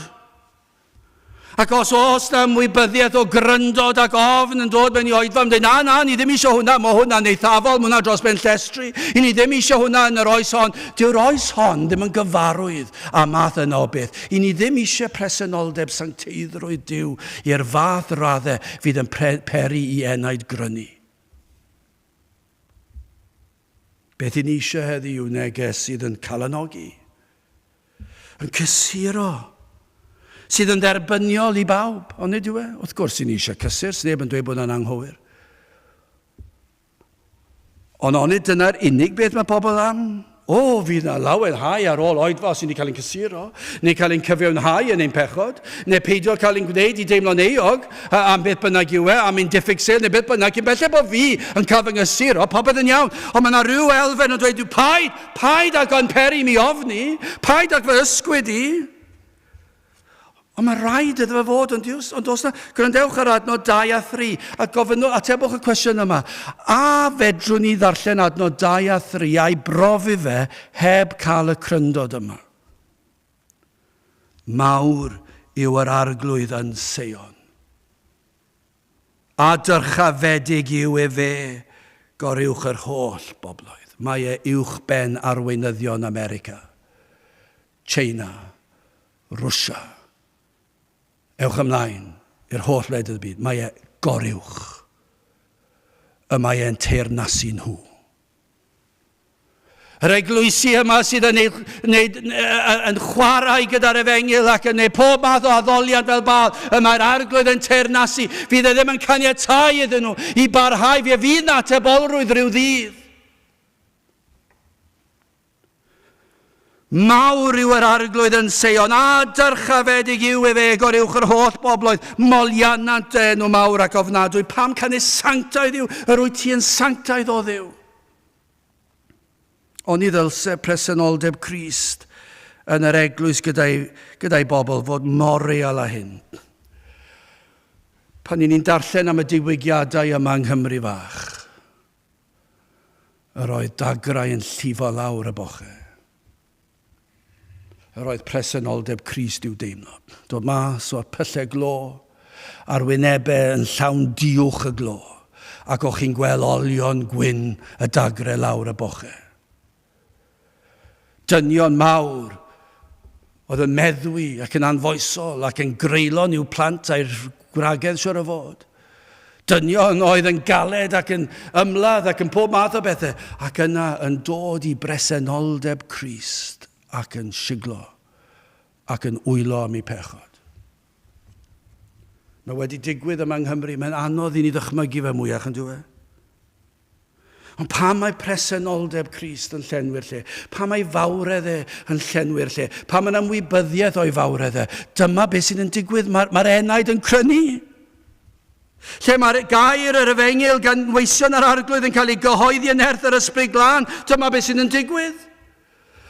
Speaker 1: Ac os oes na ymwybyddiaeth o gryndod ac ofn yn dod mewn i oedfa, mae'n dweud, na, na, ni ddim eisiau hwnna, mae hwnna'n eithafol, mae hwnna dros ben llestri, i ni ddim eisiau hwnna yn yr oes hon. Dyw'r oes hon ddim yn gyfarwydd â math yna o beth. I ni ddim eisiau presenoldeb sancteiddrwydd Duw i'r fath raddau fydd yn peri i enaid grynu. Beth i ni eisiau heddi yw neges sydd yn calanogi, yn cysuro, sydd yn dderbyniol i bawb, ond nid yw e? Wrth gwrs, i ni eisiau cysur, sneb yn dweud bod yna'n anghywir. Ond onid dyna'r unig beth mae pobl am? O, fydd na lawenhau ar ôl oedfa os i ni cael ein cysuro, neu cael ein cyfiawnhau yn ein pechod, neu peidio cael ein gwneud i deimlo'n euog am beth bynnag yw e, am ein diffyg sel, neu beth bynnag, cyn belled bod fi yn cael fy nghysuro, popeth yn iawn. Ond mae yna rhyw elfen yn dweud, paid, paid ag yn peri mi ofni, paid ag fy ysgwyd i. Ond mae rhaid iddo fe fod yn diws, ond os na, gwrandewch ar adnod 2 a 3, a gofynnwch, atebwch y cwestiwn yma. A fedrwn ni ddarllen adnod 2 a 3 a'i brofi fe heb cael y cryndod yma? Mawr yw yr arglwydd yn Seion. A dyrchafedig yw efe goruwch yr holl bobloedd. Mae e uwch ben arweinyddion America. China, Rwsia. Ewch ymlaen i'r holl wledydd y byd. Mae e goruwch. Y mae e'n teyrnasu nhw. Yr eglwysi yma sydd yn, ei, wneud, yn chwarae gyda'r efengyl ac yn gwneud pob math o addoliad fel Baal, y mae'r arglwydd yn teyrnasu. Fydd e ddim yn caniatáu iddyn nhw i barhau. Fe fydd na atebolrwydd rhyw ddydd. Mawr yw yr arglwydd yn Seion, a dyrchafedig yw efe goruwch yr holl bobloedd, moliannant dy enw mawr ac ofnadwy. Pam canys sanctaidd yw, yr wyt ti yn sanctaidd o Dduw. Oni ddylse presenoldeb Crist yn yr eglwys gyda'i, gyda'i bobl fod mor real â hyn. Pan ni'n darllen am y diwygiadau yma yng Nghymru fach, Yr oedd dagrau yn llifo lawr y boche. Yr oedd presenoldeb Crist i'w deimlo. Dod mas o'r pyllau glo, a'r wynebau yn llawn diwch y glo, ac o'ch chi'n gweld olion gwyn y dagre lawr y boche. Dynion mawr oedd yn meddwi ac yn anfoesol ac yn greulon i'w plant a'i gwragedd siwr o fod. Dynion oedd yn galed ac yn ymladd ac yn pob math o bethau ac yna yn dod i bresenoldeb Crist ac yn siglo ac yn wylo am eu pechod. Mae wedi digwydd yma yng Nghymru, mae'n anodd i ni ddychmygu fe mwyach yn dwi? Ond pam mae presenoldeb Crist yn llenwi'r lle? Pam mae fawredd e yn llenwi'r lle? Pam mae'n ymwybyddiaeth o'i fawredd e? Dyma beth sydd yn digwydd. Mae'r mae enaid yn crynu. Lle mae'r gair yr efengyl gan weision yr arglwydd yn cael ei gyhoeddi yn nerth yr ysbryd glân, dyma beth sydd yn digwydd.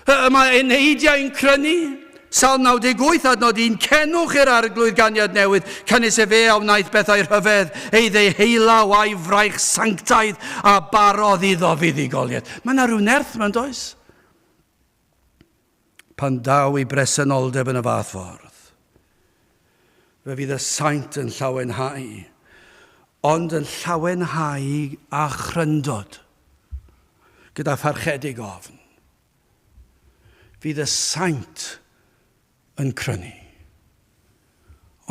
Speaker 1: Y mae eneidiau yn crynu. Salm 98 adnod 1, Cenwch i'r arglwydd ganiad newydd, canys efe a wnaeth bethau rhyfedd, ei ddeheulaw a'i fraich sanctaidd a barodd iddo fuddugoliaeth. Mae yna rhyw nerth mewn does? Pan daw ei bresenoldeb yn y fath ffordd, fe fydd y saint yn llawenhau, ond yn llawenhau â chryndod, gyda pharchedig ofn. Fydd y saint yn crynu.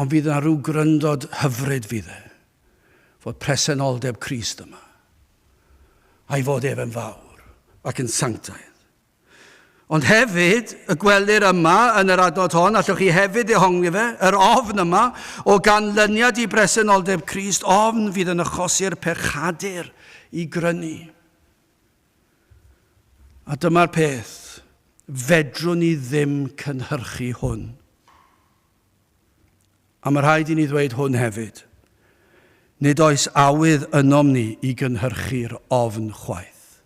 Speaker 1: Ond fydd yna rhyw gryndod hyfryd fydd e, fod presenoldeb Crist yma, a'i fod ef yn fawr ac yn sanctaidd. Ond hefyd, y gwelir yma yn yr adnod hon, allwch chi hefyd ddehongli fe, yr ofn yma, o ganlyniad i bresenoldeb Crist, ofn fydd yn achosi'r pechadur i grynu. A dyma'r peth, fedrwn ni ddim cynhyrchu hwn. A mae rhaid i ni ddweud hwn hefyd. Nid oes awydd ynom ni i gynhyrchu'r ofn chwaith.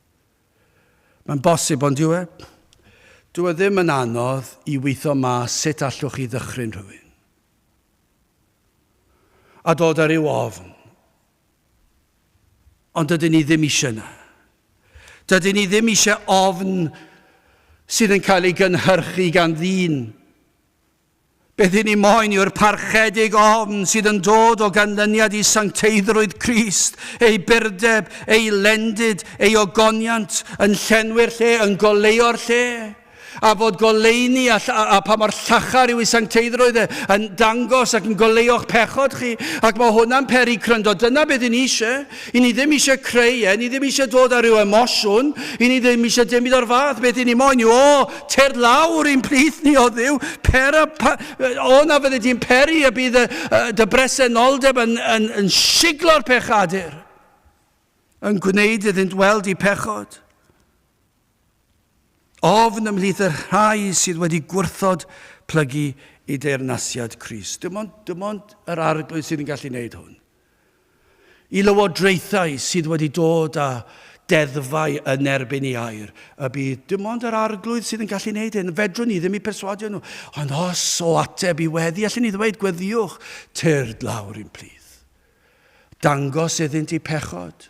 Speaker 1: Mae'n bosib, ond yw e? Dyw e ddim yn anodd i weithio mas sut allwch chi ddychryn rhywun. A dod â rhyw ofn. Ond dydyn ni ddim eisiau yna. Dydyn ni ddim eisiau ofn sydd yn cael ei gynhyrchu gan ddyn. Beth i ni moyn yw'r parchedig ofn sydd yn dod o ganlyniad i sancteiddrwydd Crist, ei burdeb, ei lendid, ei ogoniant, yn llenwi'r lle, yn goleuo'r lle. A fod goleuni a, a, a pa mor llachar yw ei sancteiddrwydd e yn dangos ac yn goleuo'ch pechod chi. Ac mae hwnna'n peri cryndod. Dyna beth i ni eisiau. I ni ddim eisiau creu e, ni ddim eisiau dod â rhyw emosiwn, i ni ddim eisiau dim byd o'r fath. Beth i ni moyn yw, o, tyrd lawr i'n plith ni o Dduw, pera, pa, o na fydde di'n peri y bydd y, y, dy bresenoldeb yn, yn, yn siglo'r pechadur, yn gwneud iddynt weld eu pechod. Ofn ymhlith y rhai sydd wedi gwrthod plygu i deyrnasiad Crist. Dim ond, dim ond yr arglwydd sydd yn gallu gwneud hwn. I lywodraethau sydd wedi dod â deddfau yn erbyn ei air, y bydd dim ond yr arglwydd sydd yn gallu gwneud hyn. Fedrwn ni ddim i perswadio nhw. Ond os o ateb i weddi, allen ni ddweud, gweddiwch, tyrd lawr i'n plith. Dangos iddynt eu pechod.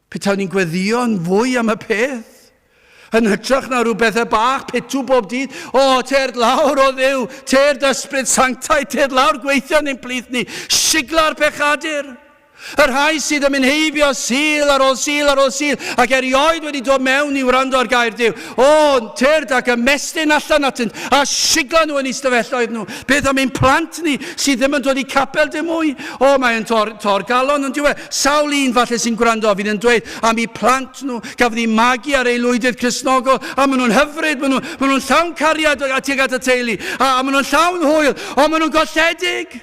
Speaker 1: Petawn ni'n gweddïo'n fwy am y peth, yn hytrach na rhyw bethau bach pitw bob dydd, o, tyrd lawr o Dduw, tyrd ysbryd sanctaidd, tyrd lawr gweithio yn ein plith ni, sigla'r pechadur. Y rhai sydd yn mynd heibio Sul ar ôl Sul ar ôl Sul ac erioed wedi dod mewn i wrando ar gair Duw. O, tyrd ac ymestyn allan atynt a sigla nhw yn eu stafelloedd nhw. Beth am ein plant ni sydd ddim yn dod i capel dim mwy? O, mae'n tor, tor galon yn diwedd. Sawl un falle sy'n gwrando a fydd yn dweud am eu plant nhw, gafodd eu magu ar aelwydydd Cristnogol, a maen nhw'n hyfryd, maen nhw'n maen nhw llawn cariad tuag at y teulu, a, a maen nhw'n llawn hwyl, ond maen nhw'n golledig.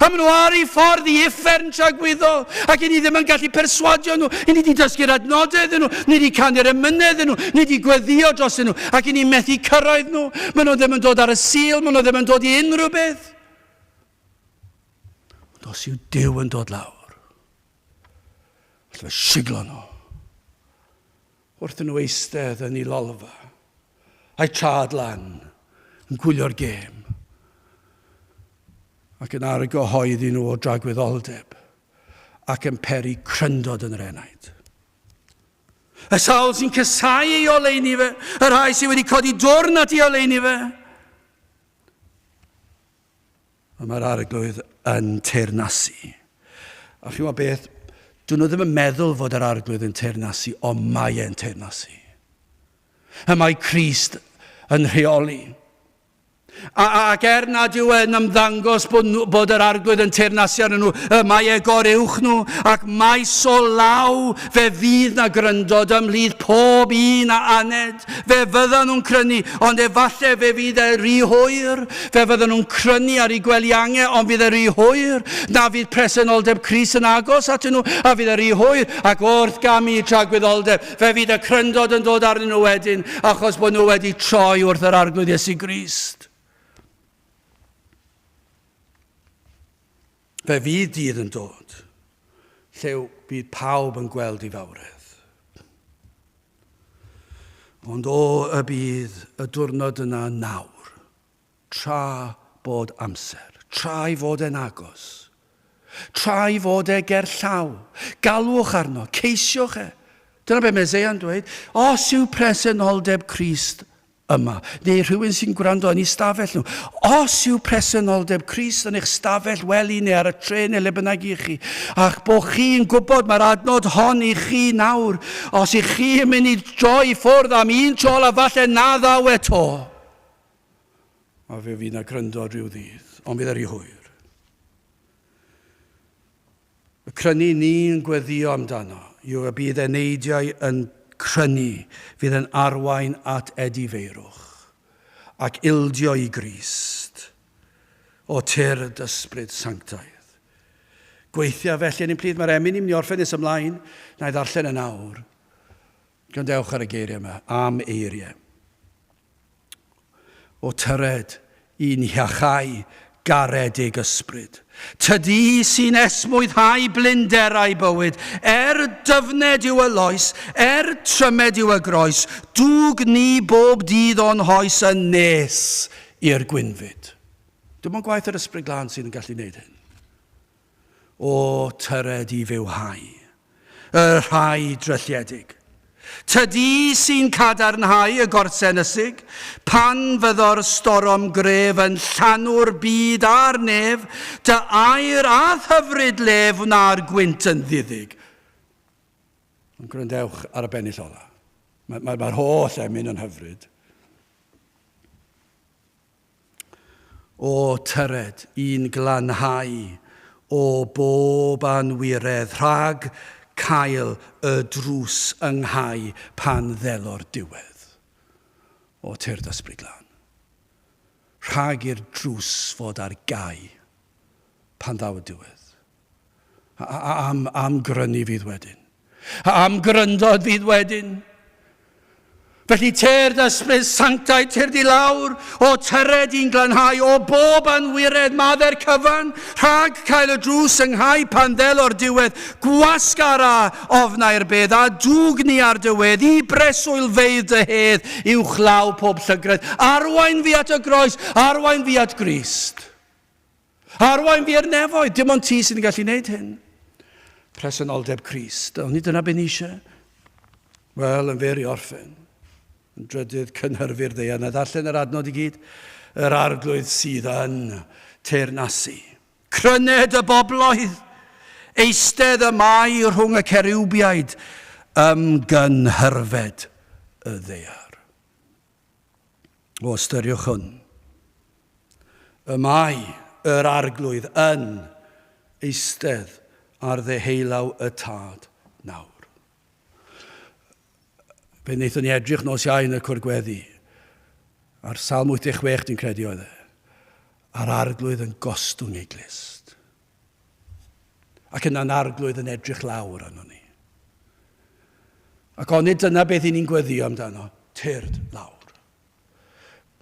Speaker 1: A maen nhw ar eu ffordd i uffern tragwyddol, ac i ni ddim yn gallu perswadio nhw. I ni wedi dysgu'r adnodau iddyn nhw, ni wedi canu'r emynau iddyn nhw, ni wedi gweddio dros nhw, ac i ni methu cyrraedd nhw. Maen nhw ddim yn dod ar y Sul, maen nhw ddim yn dod i unrhyw beth. Ond os yw Duw yn dod lawr, allai fe siglo nhw wrth nhw eistedd yn ei lolfa, a'i trad lan yn gwylio'r gêm, ac yn argyhoeddi nhw o dragwyddoldeb, ac yn peri cryndod yn yr enaid. Y sawl sy'n cysau ei oleuni fe, y rhai sydd wedi codi dwrn at ei oleuni fe, A mae'r arglwydd yn teyrnasu. A chi'n gwybod beth? Dyn nhw ddim yn meddwl fod yr arglwydd yn teyrnasu, ond mae e'n teyrnasu. Y mae Crist yn rheoli. A, ac er nad yw e'n ymddangos bod, bod yr arglwydd yn teyrnasu arnyn nhw, y mae e goruwch nhw, ac maes o law fe fydd na gryndod ymhlith pob un a aned. Fe fyddan nhw'n crynu, ond efallai fe fydd e rhy hwyr. Fe fyddan nhw'n crynu ar eu gwely ange, ond fydd e rhy hwyr. Na fydd presenoldeb Crist yn agos atyn nhw, a fydd e rhy hwyr. Ac wrth gamu i tragwyddoldeb, fe fydd y cryndod yn dod arnyn nhw wedyn, achos bod nhw wedi troi wrth yr Arglwydd Iesu Grist. Fe fydd dydd yn dod lle bydd pawb yn gweld ei fawredd. Ond o y bydd y diwrnod yna nawr, tra bod amser, tra ei fod e'n agos, tra ei fod e ger llaw, galwch arno, ceisiwch e. Dyna be mae Eseia'n dweud, os yw presenoldeb Crist yma, neu rhywun sy'n gwrando yn eu stafell nhw. Os yw presenoldeb Crist yn eich stafell wely neu ar y trên neu le bynnag i chi, a'ch bod chi'n gwybod mae'r adnod hon i chi nawr, os ych chi yn mynd i droi i ffwrdd am un tro a falle na ddaw eto, a fe fydd na gryndo rhyw ddydd, ond fydd e rhy hwyr. Y crynu ni'n gweddïo amdano yw y bydd eneidiau yn crynu fydd yn arwain at edifeirwch ac ildio i Grist o tyrd Ysbryd Sanctaidd. Gweithia felly yn ein plith. Mae'r emyn ni'n mynd i orffen nes ymlaen. Na i ddarllen yn awr. Gwrandewch ar y geiriau yma, am eiriau. O tyred i'n hiachau garedig ysbryd. Tydi sy'n esmwythau blinderau bywyd, er dyfned yw y loes, er trymed yw y groes, dwg ni bob dydd o'n hoes yn nes i'r gwynfyd. Dim ond gwaith yr Ysbryd Glân sydd yn gallu gwneud hyn. O, tyred i fywhau y rhai drylliedig. Tydi sy'n cadarnhau y gorsen ysig, pan fyddo'r storom gref yn llanw'r byd a'r nef, dy air a'th hyfryd lef wna'r gwynt yn ddiddig. Ond gwrandewch ar y bennill ola. Mae'r mae, mae holl emyn yn hyfryd. O tyred i'n glanhau o bob anwiredd rhag cael y drws ynghau pan ddelo'r diwedd. O tyrd Ysbryd Glân. Rhag i'r drws fod ar gau pan ddaw y diwedd. A, am, am grynu fydd wedyn. A am gryndod fydd wedyn. Felly tyrd ysbryd sanctaidd, tyrd i lawr, o tyred i'n glanhau, o bob anwiredd, madder cyfan, rhag cael y drws ynghau pan ddel o'r diwedd, gwasgar a ofnau'r bedd, a dwg ni ar dy wedd, i breswylfeydd dy hedd, uwchlaw pob llygredd. Arwain fi at y groes, arwain fi at Grist. Arwain fi i'r nefoedd. Dim ond ti sydd yn gallu gwneud hyn. Presenoldeb Crist. Ond nid dyna beth ni eisiau. Wel, yn fyr i orffen. Yn drydydd, cynhyrfu'r ddaear. Na ddarllen yr adnod i gyd. Yr arglwydd sydd yn teyrnasu. Cryned y bobloedd. Eistedd y mae rhwng y ceriwbiaid ymgynhyrfed y ddaear. O ystyriwch hwn. Y mae yr arglwydd yn eistedd ar ddeheulaw y tad nawr. Fe wnaethon ni edrych nos iau yn y cwr gweddi, ar Salm 86 dwi'n credu oedd e, a'r arglwydd yn gostwng ei glust. Ac yna'n arglwydd yn edrych lawr arno ni. Ac onid dyna beth i ni'n gweddio amdano, tyrd lawr.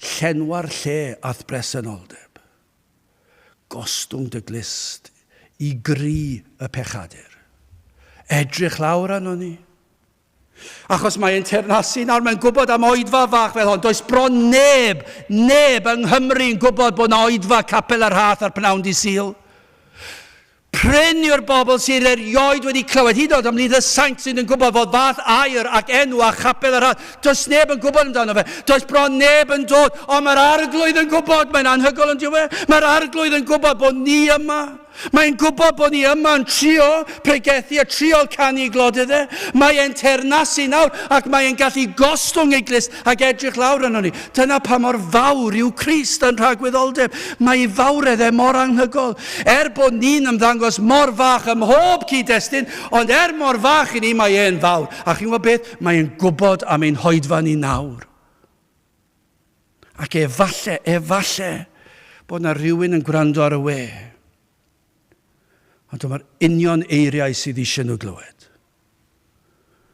Speaker 1: Llenwa'r lle a'th bresenoldeb. Gostwng dy glust i gri y pechadur. Edrych lawr arno ni. Achos mae e'n teyrnasu nawr, mae'n gwybod am oedfa fach fel hon. Does bron neb, neb yng Nghymru yn gwybod bod yna oedfa Capel y Rhath ar pnawn di Sul. Prin yw'r bobl sydd erioed wedi clywed, hyd yn oed ymhlith y saint sydd yn gwybod fod fath air ac enw a Chapel y Rhath. Does neb yn gwybod amdano fe. Does bron neb yn dod, ond mae'r arglwydd yn gwybod. Mae'n anhygoel yn dyw e? Mae'r arglwydd yn gwybod bod ni yma. Mae'n gwybod bod ni yma yn trio pregethu a trio canu glod iddo. Mae e'n teyrnasu nawr ac mae e'n gallu gostwng ei glust ac edrych lawr arno ni. Dyna pa mor fawr yw Crist yn rhagwyddoldeb. Mae ei fawredd e mor anghygol. Er bod ni'n ymddangos mor fach ym mhob cyd-destun, ond er mor fach i ni, mae e'n fawr. A chi'n gwybod beth? Mae e'n gwybod am ein hoedfa ni nawr. Ac efalle, efalle, bod na rhywun yn gwrando ar y we. Ond dyma'r union eiriau sydd eisiau nhw glywed.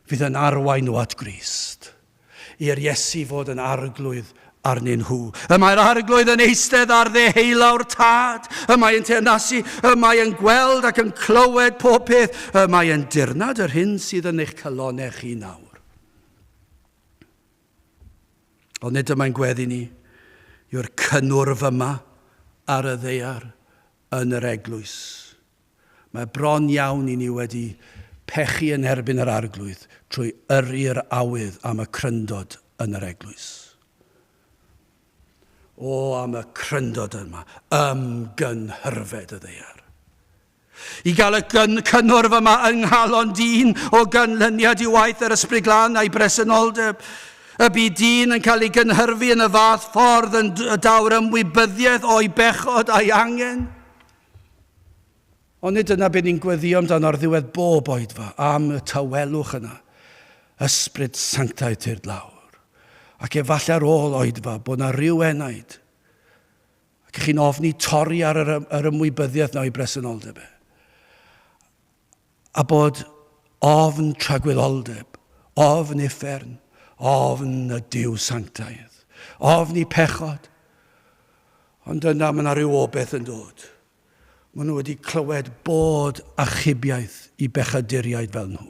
Speaker 1: Fydd yn arwain nhw at Grist. I'r Iesu fod yn arglwydd arnyn nhw. Y mae'r arglwydd yn eistedd ar ddeheulaw'r tad. Y mae yn teyrnasu. Y mae yn gweld ac yn clywed pob peth. Y mae yn dirnad yr hyn sydd yn eich calonau chi nawr. Ond nid yma'n gweddi ni yw'r cynnwrf yma ar y ddaear yn yr eglwys. Mae bron iawn i ni wedi pechu yn erbyn yr arglwydd trwy yrru'r awydd am y cryndod yn yr eglwys. O, am y cryndod yma, ymgynhyrfed y ddaear. I gael y cynnwrf yma yng nghalon dyn o ganlyniad i waith yr Ysbryd Glân a'i bresenoldeb. Y bu dyn yn cael ei gynhyrfu yn y fath ffordd yn daw'r ymwybyddiaeth o'i bechod a'i angen. Ond nid dyna beth ni'n gweddio amdano ar ddiwedd bob oedfa, am y tawelwch yna. Ysbryd sanctaidd tyrd lawr. Ac efallai ar ôl oedfa bod yna rhyw enaid Ac chi'n ofni torri ar yr, yr ymwybyddiaeth na o'i bresenoldeb e. A bod ofn tragwyddoldeb, ofn uffern, ofn y Duw sanctaidd, ofn i pechod. Ond yna mae yna rhyw obeth yn dod. Maen nhw wedi clywed bod achubiaeth i bechaduriaid fel nhw.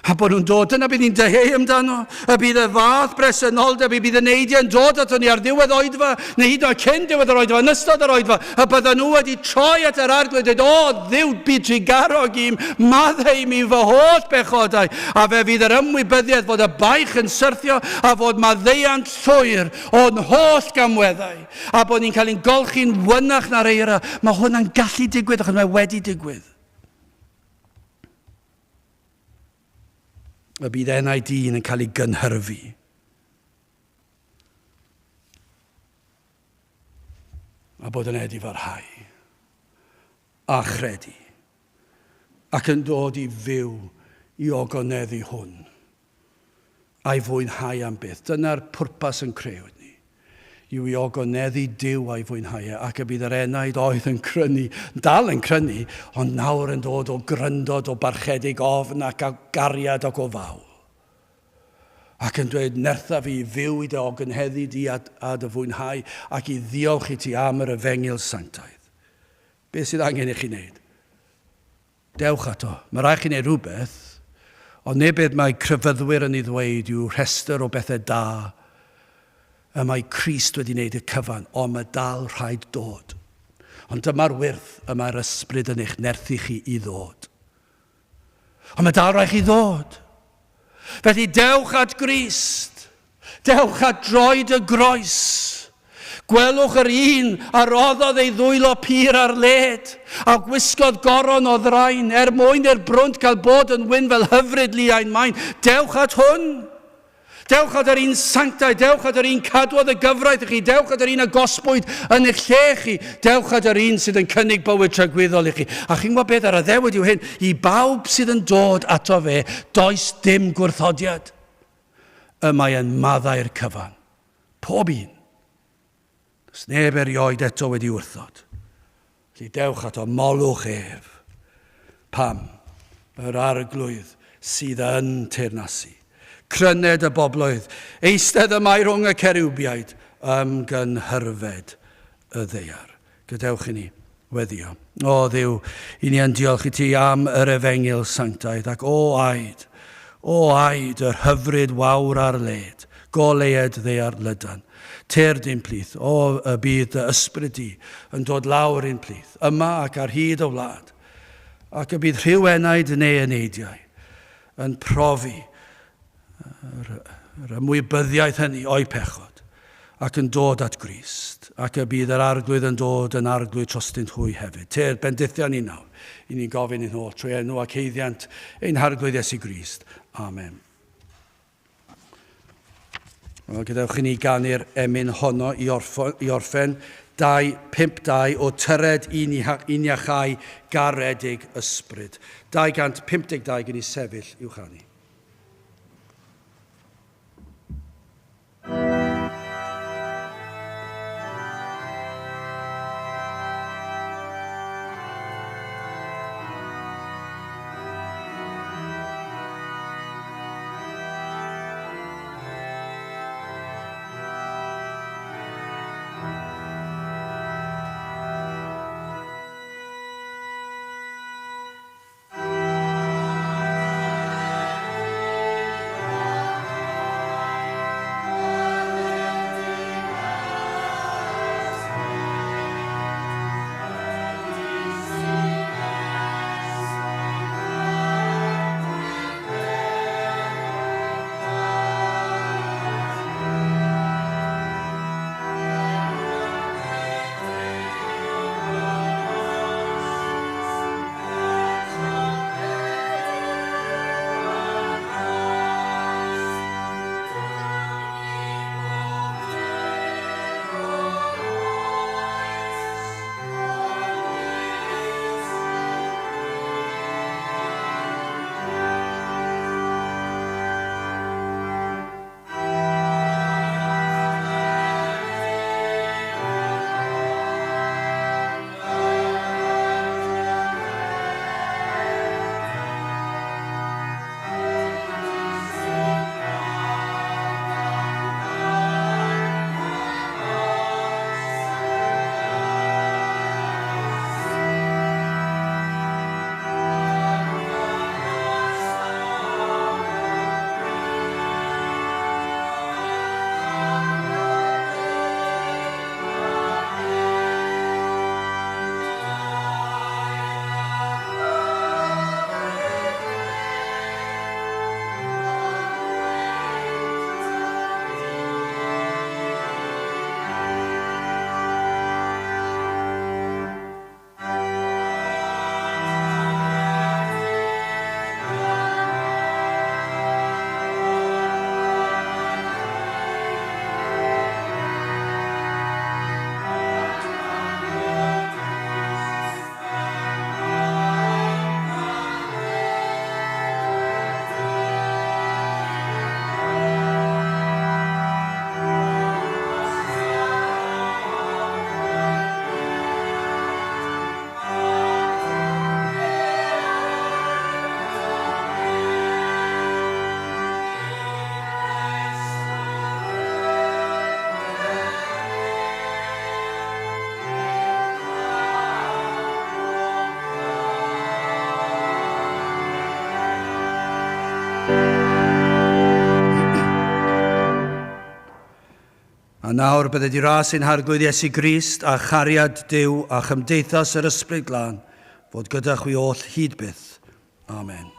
Speaker 1: A bod nhw'n dod, dyna bydd ni'n dyheu amdano. Y bydd y fath bresenoldeb, y bydd y neidiau yn dod ato ni ar ddiwedd oedfa, neu hyd yn oed cyn diwedd yr oedfa, yn ystod yr oedfa, y byddan nhw wedi troi at yr arglwydd, dweud, o, Dduw, byd trugarog i'm, maddau i mi fy holl bechodau. A fe fydd yr ymwybyddiaeth fod y baich yn syrthio a fod maddeuant llwyr o'n holl gamweddau, a bod ni'n cael ein golchi'n wynach na'r eira. Mae hwnna'n gallu digwydd, achos mae wedi digwydd. Y bydd enau dyn yn cael ei gynhyrfu. A bod yn edifarhau a chredu ac yn dod i fyw i ogoneddu hwn a'i fwynhau am byth. Dyna'r pwrpas yn creuwyd ni, yw i ogoneddu Duw a'i fwynhau e, ac y bydd yr enaid oedd yn crynu, dal yn crynu, ond nawr yn dod o gryndod, o barchedig ofn ac o gariad ac o fawl. Ac yn dweud, nertha fi i fyw i dy ogonheddu di a, a dy fwynhau ac i ddiolch i ti am yr efengyl sanctaidd. Beth sydd angen i chi wneud? Dewch ato. Mae rhaid chi wneud rhywbeth, ond nid beth mae crefyddwyr yn ei ddweud yw rhestr o bethau da y mae Crist wedi wneud y cyfan, ond mae dal rhaid dod. Ond dyma'r wyrth y mae'r ysbryd yn eich nerthu chi i ddod. Ond mae dal rhaid chi ddod. Felly dewch at Grist. Dewch at droed y groes. Gwelwch yr un a roddodd ei ddwylo pur ar led, a gwisgodd goron o ddrain, er mwyn i'r brwnt gael bod yn wyn fel hyfryd liain main. Dewch at hwn. Dewch at yr un sanctaidd, dewch at yr un cadwodd y gyfraith i chi, dewch at yr un a gosbwyd yn eich lle chi, dewch at yr un sydd yn cynnig bywyd tragwyddol i chi. A chi'n gwybod beth yr addewid yw hyn? I bawb sydd yn dod ato fe, does dim gwrthodiad. Y mae yn maddau'r cyfan. Pob un. Does neb erioed eto wedi wrthod. Felly dewch ato, molwch ef. Pam? Yr arglwydd sydd yn teyrnasu. Cryned y bobloedd, eistedd y mae rhwng y ceriwbiaid, ymgynhyrfed y ddaear. Gadewch i ni weddio. O Dduw, i ni yn diolch i ti am yr efengyl sanctaidd, ac o aed, o aed yr hyfryd wawr ar led, goleued ddaear lydan. Tyrd i'n plith, o y bydd dy ysbryd di yn dod lawr i'n plith, yma ac ar hyd y wlad, ac y bydd rhyw enaid neu eneidiau yn profi yr, yr ymwybyddiaeth hynny o'i pechod, ac yn dod at Grist, ac y bydd yr Arglwydd yn dod yn Arglwydd trostynt hwy hefyd. Tyr, bendithion ni nawr, i ni'n gofyn i'n holl trwy enw ac haeddiant ein Harglwydd Iesu Grist. Amen. Wel, gadewch i ni ganu'r emyn honno i, orffo, i orffen. 2, 5, 2 o tyred i niachau garedig ysbryd. 252 gen i sefyll i'w chanu. A nawr bydded i ras ein Harglwydd Iesu Grist a chariad Duw a chymdeithas yr Ysbryd Glân fod gyda chwi oll hyd byth. Amen.